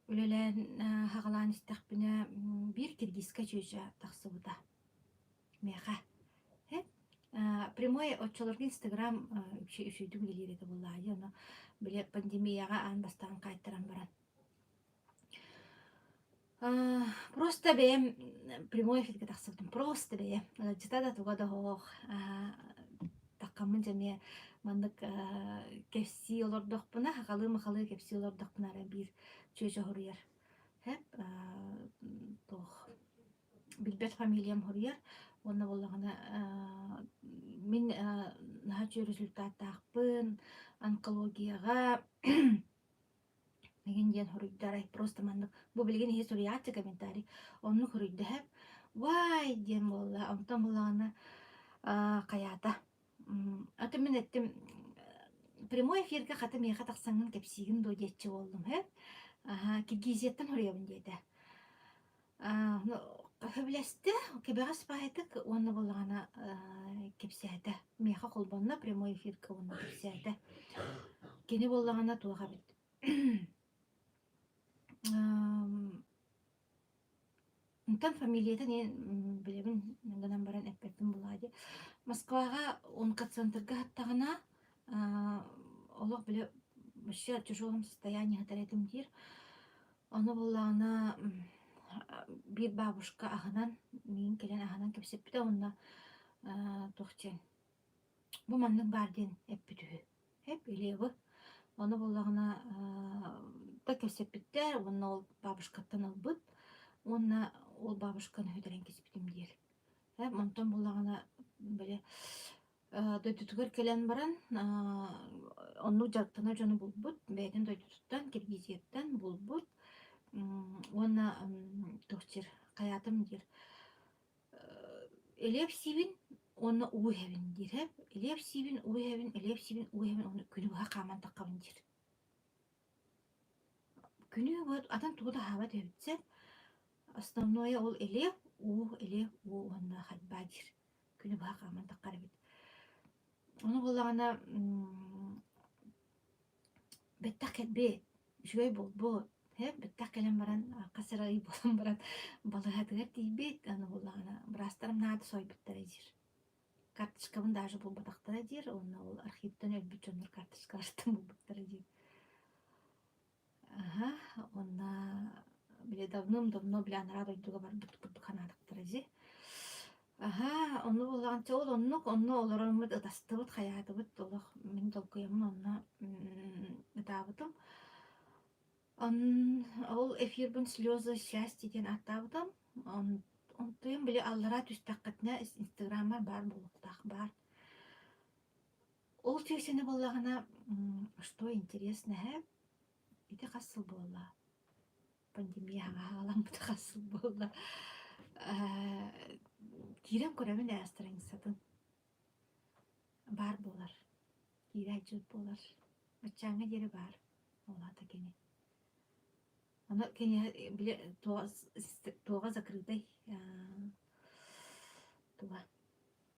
үлэлээн хаҕалаан истэхпинэ биир киргизскэ чүөчэ тахсыбыта. Миэхэ. Эп прямой оччолорго Инстаграм үчүгэйдик үлэлиир этэ буоллаҕа дии, ону били пандемияҕа аан бастаан хаайтаран баран. Просто бэйэм прямой эфиргэ тахсыбытым, просто бэйэм. Ыалдьыта да туга да суох. Таххаммын дьэ эмиэ маннык кэпсии олордохпуна, сахалыы-махалыы кэпсии олордохпуна эрэ биир чүөчэ хоруйар. Эп туох билбэт фамилиям хоруйар уонна буоллаҕына мин наһаа үчүгэй результаттаахпын онкологияҕа мигин диэн хоруйдарай просто маннык бу билигин иһи суруйааччы комментарий оннук хоруйдаһап вай диэн буолла онтон буоллаҕына хайаата аты мин эттим прямой эфиргэ хата миэхэ тахсаҥҥын кэпсиигин дуо диэччи буоллум һэ Киргизияттан хоруйабын диэтэ Сөбүлэстэ, кэбэҕэс баайытык уонна буоллаҕына кэпсээтэ. Миэхэ холбонно прямой эфиргэ уонна кэпсээтэ. Кини буоллаҕына туох эбит Онтон фамилиятын билэбин гынан баран эппэппин булаа дии. Москваҕа онкоцентрга сыттаҕына олох били вообще в тяжелом состоянии сытар этим диир. Ону буоллаҕына биир бабушка аһынан миигин кэлэн аһынан кэпсэппитэ уонна туох диэн бу маннык баар диэн эппит үһү. Эп Илиевы. Ону буоллаҕына да кэпсэппиттэр уонна ол бабушкаттан ылбыт уонна ол бабушканы сүтэрэн кэспитим диир. Онтон буоллаҕына били Дойдутугар кэлэн баран, оннук дьарыктанар дьону булбут, бэйэтин дойдутуттан, Киргизияттан булбут уонна туох диир, хайаатым диир, Элиэп сиибин уонна уу иһэбин диир ээ. Элиэп сиибин, уу иһэбин, элиэп сиибин, уу иһэбин уонна күнү быһа хааман таххабын диир. Күнү быһа атын тугу да аһаабат эбит сөп. Основное ол элиэп, уу, элиэп, уу уонна ходьба диир. Күнү быһа хааман таххар эбит. Ону буоллаҕына бэттэх кэлбит, үчүгэй буолбут. Һэ, бэттэх кэлэн баран, хас эрэ ый буолан баран балыыһатыгар тиийбит. Аны буоллаҕына быраастарым наада сойбуттара диир. Карточкабын даже булбатахтара диир уонна ол архивтан өлбүт дьоннор карточкаларыттан булбуттара диир. Аһа, уонна били давным-давно били анараа дойдуга барбыт курдук санаатахтара дии. Аһа, онно буоллаҕын чэ ол оннук, онно олороммут ытастыбыт, хайаатыбыт, олох мин долгуйаммын онно ытаабытым. Он ол эфирбин «Слезы счастья» диэн ааттаабытым. Онтуйум били аллараа түстэххитинэ инстаграммар баар буолуохтаах баар. Ол чүөчэни буоллаҕына, что интересно, ити хас сыл буолла? Пандемия хаҕаламмыта хас сыл буолла. Киирэн көрөбүн ээ страницатын. Баар буолар. Киирээччи буолар. Баччааҥҥа диэри баар. Ол аата кини. Ону кини били туоҕа закрытай туга.